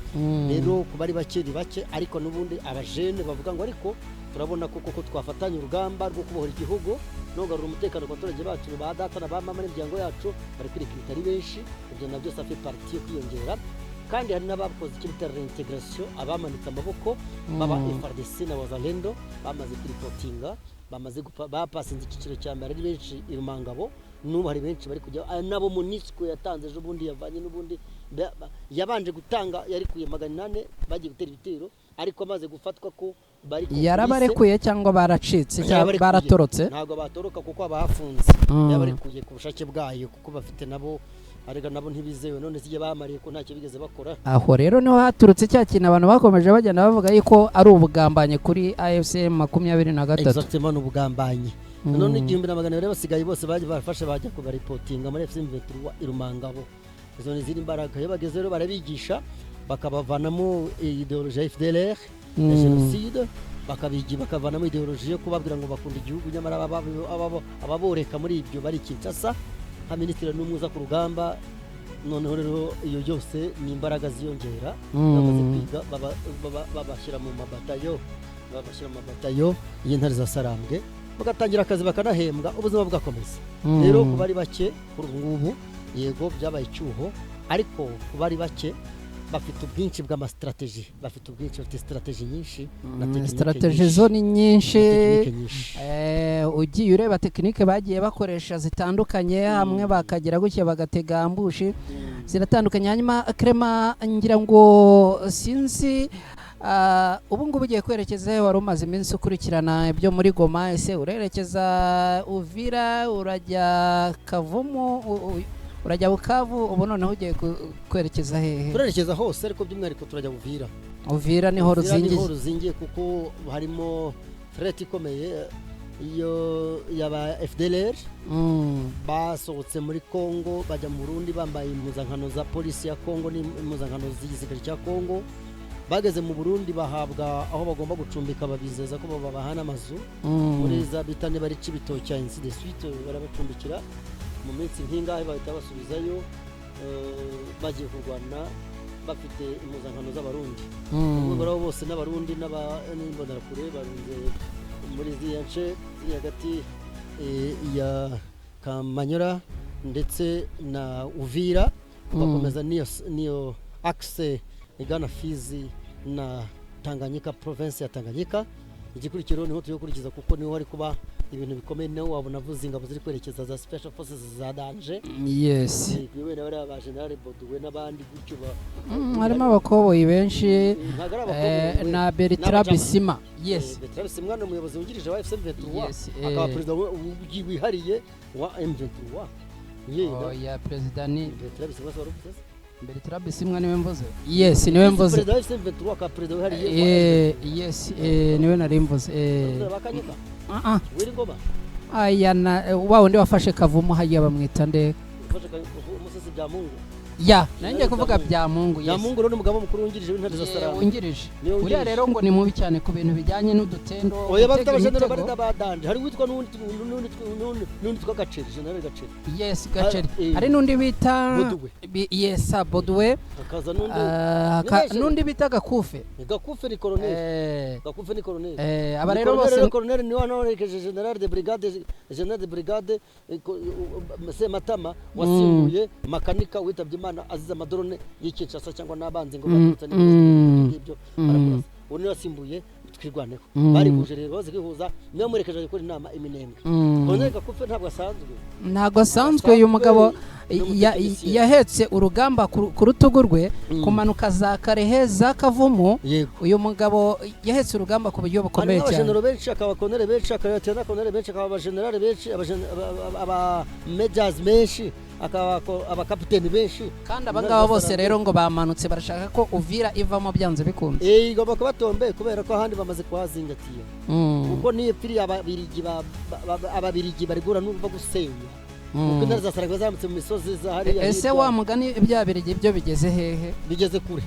Speaker 2: Rero ku bari bake, ni bake, ariko n'ubundi abajene bavuga ngo ariko turabona ko koko twafatanya urugamba rwo kubohora igihugu no kugarura umutekano ku baturage bacu, ba data na ba mama n'imiryango yacu. Bari kwirikirita ari benshi. Ibyo nabyo ça fait partie yo kwiyongera. Kandi hari n'abakoze icyo bita réintégration, abamanitse amaboko baba FARDC na Wazalendo bamaze kuripotinga, bamaze bapasinze icyiciro cya mbere ari benshi i Rumangabo. N'ubu hari benshi bari kujya. Aya nabo MONUSCO yatanze ejo bundi, yavanye n'ubundi yabanje gutanga, yarikuye 800 bagiye gutera ibitero, ariko amaze gufatwa ko bari complice.
Speaker 1: Yarabarekuye cyangwa baracitse cyangwa
Speaker 2: Yarabarekuye.
Speaker 1: baratorotse?
Speaker 2: Ntabwo batoroka kuko abahafunze. Yabarekuye ku bushake bwayo, kuko bafite nabo, arega nabo ntibizewe. None sijye bamariye ko ntacyo bigeze bakora?
Speaker 1: Aho rero niho haturutse cya kintu abantu bakomeje bagenda bavuga yuko ari ubugambanyi kuri AFC 23.
Speaker 2: Exactement, ni ubugambanyi. None 1200 basigaye bose baje barafashe, bajya kubaripotinga muri FC M23 i Rumangabo. Izo ni izindi mbaraga. Iyo bageze rero barabigisha, bakabavanamo idéologie ya FDLR ya jenoside, bakabigi bakavanamo idéologie yo kubabwira ngo bakunda igihugu, nyamara ababoreka muri ibyo bari Kinshasa, nka minisitiri n'umwe uza ku rugamba. Noneho rero iyo byose ni imbaraga ziyongera. Bamaze kwiga, babashyira mu mabatayo, babashyira mu mabatayo y'intare za Sarambwe, bagatangira akazi, bakanahembwa, ubuzima bugakomeza. Rero ku bari bake kuri ubu ngubu, yego byabaye icyuho, ariko ku bari bake bafite ubwinshi bw'ama stratégies, bafite ubwinshi, bafite stratégies nyinshi na technique
Speaker 1: Stratégies
Speaker 2: nyinshi.
Speaker 1: zo ni nyinshi.
Speaker 2: Na technique nyinshi.
Speaker 1: Ugiye ureba technique bagiye bakoresha zitandukanye, hamwe bakagira gutya bagatega ambush ziratandukanye. Hanyuma Clement, ngira ngo sinzi, ubu ngubu ugiye kwerekeza he? Wari umaze iminsi ukurikirana ibyo muri Goma. Ese urerekeza Uvira, urajya Kavumu, urajya Bukavu? Ubu noneho ugiye kwerekeza hehe?
Speaker 2: Turerekeza hose, ariko by'umwihariko turajya Buvira.
Speaker 1: Uvira niho
Speaker 2: Uvira
Speaker 1: ruzingiye.
Speaker 2: Niho ruzingiye, kuko harimo threat ikomeye iyo yaba FDLR basohotse muri Congo bajya mu Burundi bambaye impuzankano za polisi ya Congo n'impuzankano z'igisirikare cya Congo. Bageze mu Burundi bahabwa aho bagomba gucumbika, babizeza ko babaha n'amazu muri za bita niba ari Cibitoke, ainsi de suite. Barabacumbikira mu minsi nk'ingahe bahita basubizayo, bagiye kurwana bafite impuzankano z'Abarundi. Ubwo rero bose n'Abarundi n'Imbonerakure barunze muri ziriya nce ziri hagati ya Kamanyora ndetse na Uvira, bakomeza niyo axe igana Fizi na Tanganyika, province ya Tanganyika. Igikurikiro niho turi gukurikiza, kuko niho hari kuba ibintu bikomeye, niho wabona avuze ingabo ziri kwerekeza za special forces za danger. Wenda bariya ba General Boduwe n'abandi gutyo
Speaker 1: Harimo abakoboyi benshi.
Speaker 2: Ntabwo ari abakoboyi.
Speaker 1: Na Bertrand
Speaker 2: N'abajama.
Speaker 1: Bisimwa, yes.
Speaker 2: Bertrand Bisimwa ni umuyobozi wungirije wa AFC M23, akaba perezida wihariye wa M23.
Speaker 1: Oya, perezida ni
Speaker 2: Bertrand Bisimwa se wari uvuze se?
Speaker 1: Bertrand Bisimwa niwe mvuze, yes, niwe mvuze.
Speaker 2: Perezida wa AFC M23 akaba perezida wihariye wa
Speaker 1: Yes, niwe nari mvuze.
Speaker 2: M23. Bakanyuka
Speaker 1: Ah, ah.
Speaker 2: Willy Ngoma.
Speaker 1: Aya na wa wundi wafashe Kavumu hariya bamwita nde?
Speaker 2: Ufashe Umusesi bya Mungu.
Speaker 1: Ya, nanjye kuvuga bya Mungu, yes.
Speaker 2: Bya Mungu rero ni umugaba mukuru wungirije w'intare za Sarambwe.
Speaker 1: Wungirije.
Speaker 2: Niwe
Speaker 1: Uriya
Speaker 2: wungirije.
Speaker 1: rero ngo ni mubi cyane ku bintu bijyanye n'udutendo,
Speaker 2: Oya, bafite
Speaker 1: gutega
Speaker 2: abajenero
Speaker 1: imitego.
Speaker 2: bari ba danger. Hari uwitwa n'undi witwa Gaceri, General Gaceri.
Speaker 1: Yes, Gaceri.
Speaker 2: Hari
Speaker 1: Hari n'undi bita
Speaker 2: Boduwe.
Speaker 1: Yes, Boduwe.
Speaker 2: Hakaza n'undi
Speaker 1: Ah,
Speaker 2: Ni benshi.
Speaker 1: n'undi bita Gakufe.
Speaker 2: Gakufe ni colonel. Gakufe ni colonel.
Speaker 1: Aba
Speaker 2: Ni
Speaker 1: rero
Speaker 2: colonel.
Speaker 1: bose
Speaker 2: Rero colonel niwe wanoherekeje general de brigade Sematama wasimbuye Makanika witabye Imana azize amadrone y'i Kinshasa cyangwa n'abanzi ngo baturutse n'ibyo barakurasa. Uwo niwe wasimbuye Twirwaneho. Barihuje rero, bazi kwihuza, niwe wamuherekeje gukora inama iminembwe. Colonel Gakufe ntabwo asanzwe.
Speaker 1: Ntabwo asanzwe uyu mugabo.
Speaker 2: Ni umutekinisiye.
Speaker 1: Yahetse urugamba ku rutugu rwe, kumanuka za Karehe, za Kavumu. Uyu mugabo yahetse urugamba ku buryo bukomeye
Speaker 2: Harimo
Speaker 1: cyane.
Speaker 2: abajenero benshi, akaba colonel benshi, akaba lieutenant colonel benshi, akaba abajenerali benshi, aba majors benshi, akaba abakapiteni benshi.
Speaker 1: Kandi abangaba bose rero ngo bamanutse barashaka ko Uvira ivamo byanze bikunze.
Speaker 2: Igomba kubatombe kubera ko ahandi bamaze kuhazingatiya, kuko niyo piri ababirigi ababirigi bari guhura n'uva gusenya, kuko intare za Saragwe zamutse mu misozi za hariya
Speaker 1: Ese
Speaker 2: hirya.
Speaker 1: wa mugani bya birigi byo bigeze hehe?
Speaker 2: Bigeze kure,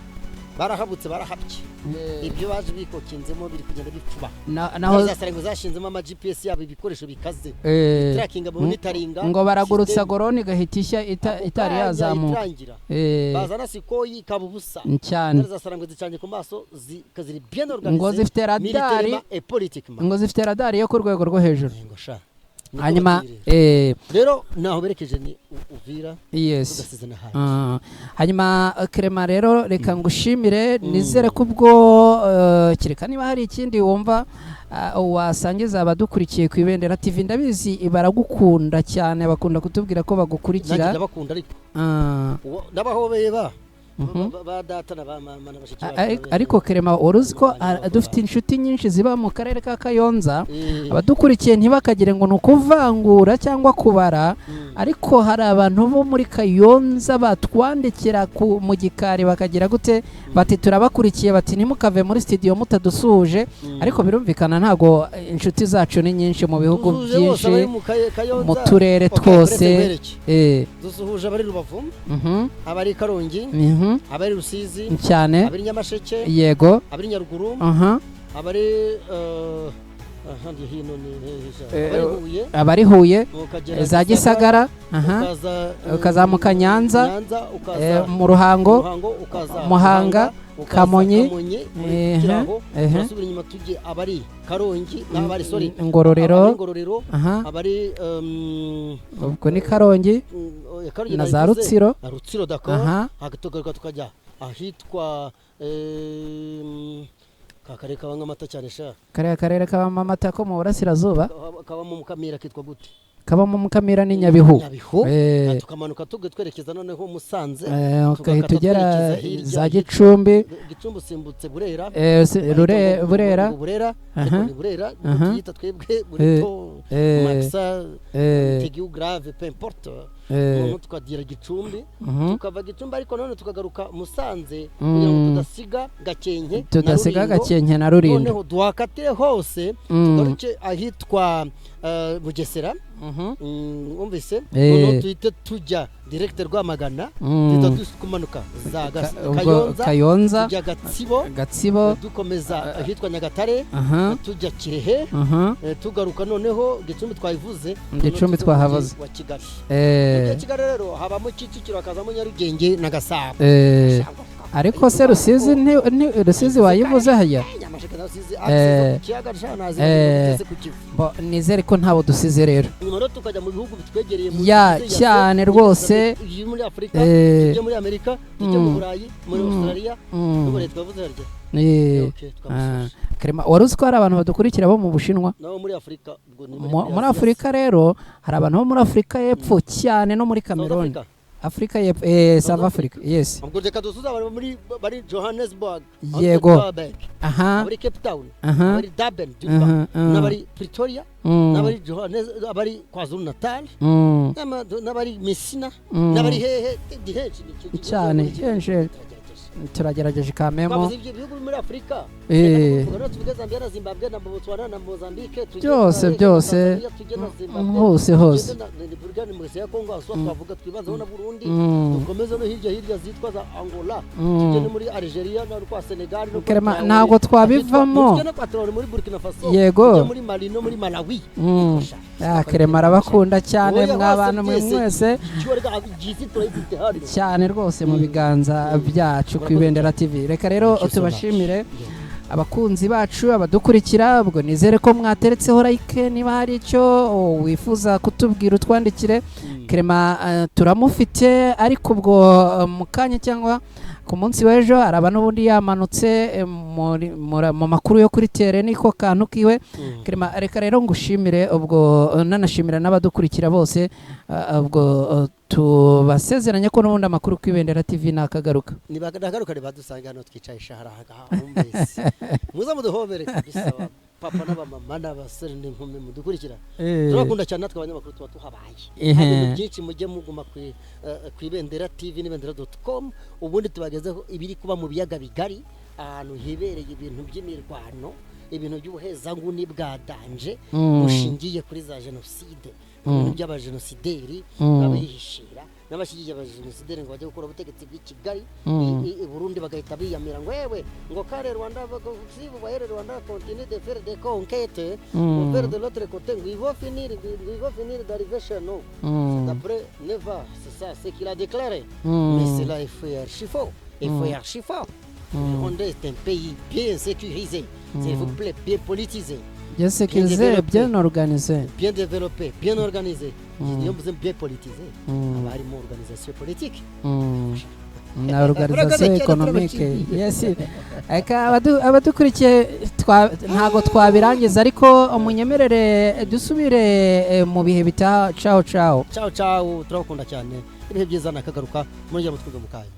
Speaker 2: barahabutse, barahabye. Ibyo baje bikokinzemo biri kugenda bipfuba.
Speaker 1: Naho
Speaker 2: Intare za Saragwe zashinzemo ama GPS yabo, ibikoresho bikaze, tracking, monitoring.
Speaker 1: Ngo baragurutsa
Speaker 2: system.
Speaker 1: goroni igahita ishya
Speaker 2: Ako
Speaker 1: itari
Speaker 2: kanya
Speaker 1: yazamuka.
Speaker 2: itarangira. Bazana sikoyi ikaba ubusa.
Speaker 1: Cyane.
Speaker 2: Intare za Sarangwe zicanye ku maso, ziri bien organisées
Speaker 1: Ngo zifite radari.
Speaker 2: militairement et politiquement.
Speaker 1: Ngo zifite radari yo ku rwego rwo hejuru.
Speaker 2: Ngo sha. Niko
Speaker 1: Hanyuma
Speaker 2: bateye. Rero naho berekeje ni Uvira, tudasize n'ahandi.
Speaker 1: Ah, hanyuma Clement rero reka ngushimire. Nizere ko ubwo kereka niba hari ikindi wumva wasangiza abadukurikiye ku Ibendera TV. Ndabizi baragukunda cyane, bakunda kutubwira ko
Speaker 2: Nanjye
Speaker 1: bagukurikira.
Speaker 2: ndabakunda ariko n'abahobeye ba ba data na ba mama na bashiki bacu.
Speaker 1: Ariko Clement, wari uzi ko dufite inshuti nyinshi ziba mu karere ka Kayonza? Abadukurikiye ntibakagire ngo ni ukuvangura cyangwa kubara, ariko hari abantu bo muri Kayonza batwandikira mu gikari bakagira gute, bati turabakurikiye, bati ntimukave muri studio mutadusuhuje. Ariko birumvikana ntabwo inshuti zacu ni nyinshi mu bihugu
Speaker 2: Dusuhuje bose
Speaker 1: byinshi,
Speaker 2: abari mu Kayonza.
Speaker 1: mu turere
Speaker 2: Okay,
Speaker 1: twose.
Speaker 2: uretse nkwereke. Dusuhuje abari Rubavu, abari Karongi, abari Rusizi,
Speaker 1: cyane
Speaker 2: abari Nyamasheke, abari Nyaruguru, abari ahandi hino ni hehe sha? Abari Huye,
Speaker 1: abari Huye,
Speaker 2: ukagera
Speaker 1: za Gisagara, aha,
Speaker 2: ukaza
Speaker 1: ukazamuka Nyanza,
Speaker 2: Nyanza, ukaza
Speaker 1: mu Ruhango,
Speaker 2: Ruhango, ukaza
Speaker 1: Muhanga,
Speaker 2: ukaza
Speaker 1: Kamonyi,
Speaker 2: Kamonyi, kiraho, turasubira inyuma tujye abari Karongi n'abari, sorry,
Speaker 1: Ngororero,
Speaker 2: abari Ngororero,
Speaker 1: aha,
Speaker 2: abari
Speaker 1: ubwo ni Karongi
Speaker 2: oya, Karongi
Speaker 1: na za
Speaker 2: nayivuze.
Speaker 1: Rutsiro.
Speaker 2: Na Rutsiro, d'accord. Tugaruka tukajya ahitwa ka karere kabamo amata cyane sha.
Speaker 1: Kariya karere kabamo amata ko mu burasirazuba.
Speaker 2: Kabamo Mukamira kitwa gute?
Speaker 1: Kabamo Mukamira ni Nyabihu.
Speaker 2: Nyabihu. Tukamanuka tubwe twerekeza noneho Musanze,
Speaker 1: ugahita
Speaker 2: tugakata
Speaker 1: ugera
Speaker 2: twerekeza hirya,
Speaker 1: za Gicumbi.
Speaker 2: Gicumbi usimbutse Burera.
Speaker 1: Rure Burera.
Speaker 2: Ngo Burera, ariko ni Burera niko tuyita twebwe, Burito, Maxa, Tegiu Grave, peu importe. Noneho tukagira Gicumbi, tukava Gicumbi ariko none tukagaruka Musanze kugira ngo tudasiga Gakenke na
Speaker 1: Tudasiga
Speaker 2: Rulindo.
Speaker 1: Gakenke na Rulindo.
Speaker 2: Noneho duhakatire hose, tugaruke ahitwa Bugesera. Wumvise? Noneho tuhite tujya direct Rwamagana, tuhita kumanuka za
Speaker 1: Ubwo
Speaker 2: Kayonza,
Speaker 1: Kayonza,
Speaker 2: tujya Gatsibo,
Speaker 1: Gatsibo,
Speaker 2: dukomeza ahitwa Nyagatare, tujya Kirehe, tugaruka noneho Gicumbi twayivuze, noneho
Speaker 1: Gicumbi
Speaker 2: tuze mu
Speaker 1: twahavuze.
Speaker 2: mujyi wa Kigali. Mujyi wa Kigali rero habamo Kicukiro, hakazamo Nyarugenge na Gasabo.
Speaker 1: Ariko se Rusizi Rusizi wayivuze haya?
Speaker 2: Nyamasheke na Rusizi, access ku kiyaga sha, nazi ugeze ku Kivu.
Speaker 1: Bo, nizere ko ntabo dusize rero.
Speaker 2: Nyuma rero tukajya mu bihugu bitwegereye mu
Speaker 1: Ya,
Speaker 2: bigize
Speaker 1: cyane
Speaker 2: EAC,
Speaker 1: rwose.
Speaker 2: tujye muri Afurika, tujye muri Amerika, tujye mu Burayi, muri Australia, n'ubu twavuze harya. Okay, twamusoje.
Speaker 1: Clement, wari uzi ko hari abantu badukurikira bo mu Bushinwa?
Speaker 2: Nabo muri Afurika, ubwo ni
Speaker 1: Muri Afurika rero hari abantu bo muri Afurika y'Epfo cyane, no muri
Speaker 2: South
Speaker 1: Cameroon.
Speaker 2: Africa.
Speaker 1: Afurika y'Epfo, South Africa, yes.
Speaker 2: Ubwo reka dusuze abantu muri bari Johannesburg,
Speaker 1: Yego.
Speaker 2: Joburg, abari Cape Town, abari Durban, Durban, n'abari Pretoria, n'abari Johannes, abari KwaZulu Natal, n'abari Messina, n'abari hehe, ni henshi, ni
Speaker 1: Cyane, henshi. Turagerageje kamemo.
Speaker 2: Twavuze ibyo bihugu muri Afurika. Reka tuvuge Zambia na Zimbabwe na Botswana na Mozambique, tujye
Speaker 1: Byose,
Speaker 2: na
Speaker 1: byose.
Speaker 2: Tanzania, tujye na Zimbabwe,
Speaker 1: Hose, hose.
Speaker 2: tugende na Repubulika Demokarasi ya Kongo, aho twavuga twibanzeho na Burundi, dukomeze no hirya hirya zitwa za Angola, tujye no muri Algeria no kwa Senegal no kwa
Speaker 1: Clement,
Speaker 2: Traoré,
Speaker 1: ntabwo twabivamo.
Speaker 2: tujye no kwa Traoré muri Burkina Faso, tujye muri Mali no muri Malawi. Ifasha.
Speaker 1: Ah, Clement arabakunda cyane.
Speaker 2: Oya,
Speaker 1: Mwa
Speaker 2: hose
Speaker 1: bantu mwe
Speaker 2: byese,
Speaker 1: mwese.
Speaker 2: Ikiwa reka igisi turayifite hano.
Speaker 1: Cyane rwose, mu biganza byacu ku Ibendera TV. Reka rero
Speaker 2: Thank you so much.
Speaker 1: tubashimire abakunzi bacu, abadukurikira. Ubwo nizere ko mwateretseho like. Niba hari icyo wifuza kutubwira, utwandikire. Clement turamufite, ariko ubwo mu kanya cyangwa ku munsi w'ejo araba n'ubundi yamanutse mu makuru yo kuri terrain, niko kantu kiwe. Clement, reka rero ngushimire, ubwo nanashimira n'abadukurikira bose. Ubwo tubasezeranye ko n'ubundi amakuru ku Ibendera TV nakagaruka.
Speaker 2: Nibagaruka badusanga hano twicaye ishahara ahumbese, muza muduhobere kabisa, ba papa n'abamama n'abasore n'inkumi mudukurikira. Turabakunda cyane, natwe abanyamakuru tuba tuhabaye. Hari ibintu byinshi, mujye muguma ku Ibendera TV n'ibendera.com, ubundi tubagezeho ibiri kuba mu biyaga bigari, ahantu hibereye ibintu by'imirwano, ibintu by'ubuhezanguni bwa danger bushingiye kuri za jenoside, ibintu by'abajenosideri n'abihishira n'abashyigikiye abajenosideri ngo bajye gukora ubutegetsi bw'i Kigali i Burundi, bagahita biyamira ngo yewe ngo kare Rwanda, si vous voyez le Rwanda continue de faire des conquêtes pour faire de l'autre côté, ngo ils vont finir d'arriver chez nous. D'après Neva, c'est ça ce qu'il a déclaré, mais cela est faux et archi faux, il faut archi faux. Le Rwanda est un pays bien sécurisé, s'il vous plaît, bien politisé,
Speaker 1: bien sécurisé,
Speaker 2: développé.
Speaker 1: Bien organisé.
Speaker 2: Bien développé, bien organisé. Niyo mvuze bien politisé, haba harimo organisation politique
Speaker 1: Na organisation
Speaker 2: Urakoze cyane,
Speaker 1: économique.
Speaker 2: turabashimiye.
Speaker 1: Yes, reka abadukurikiye ntabwo twabirangiza, ariko munyemerere dusubire mu bihe bitaha. Ciao ciao.
Speaker 2: Ciao ciao, turabakunda cyane, ibihe byiza, nakagaruka murongera mutwumve mu kanya.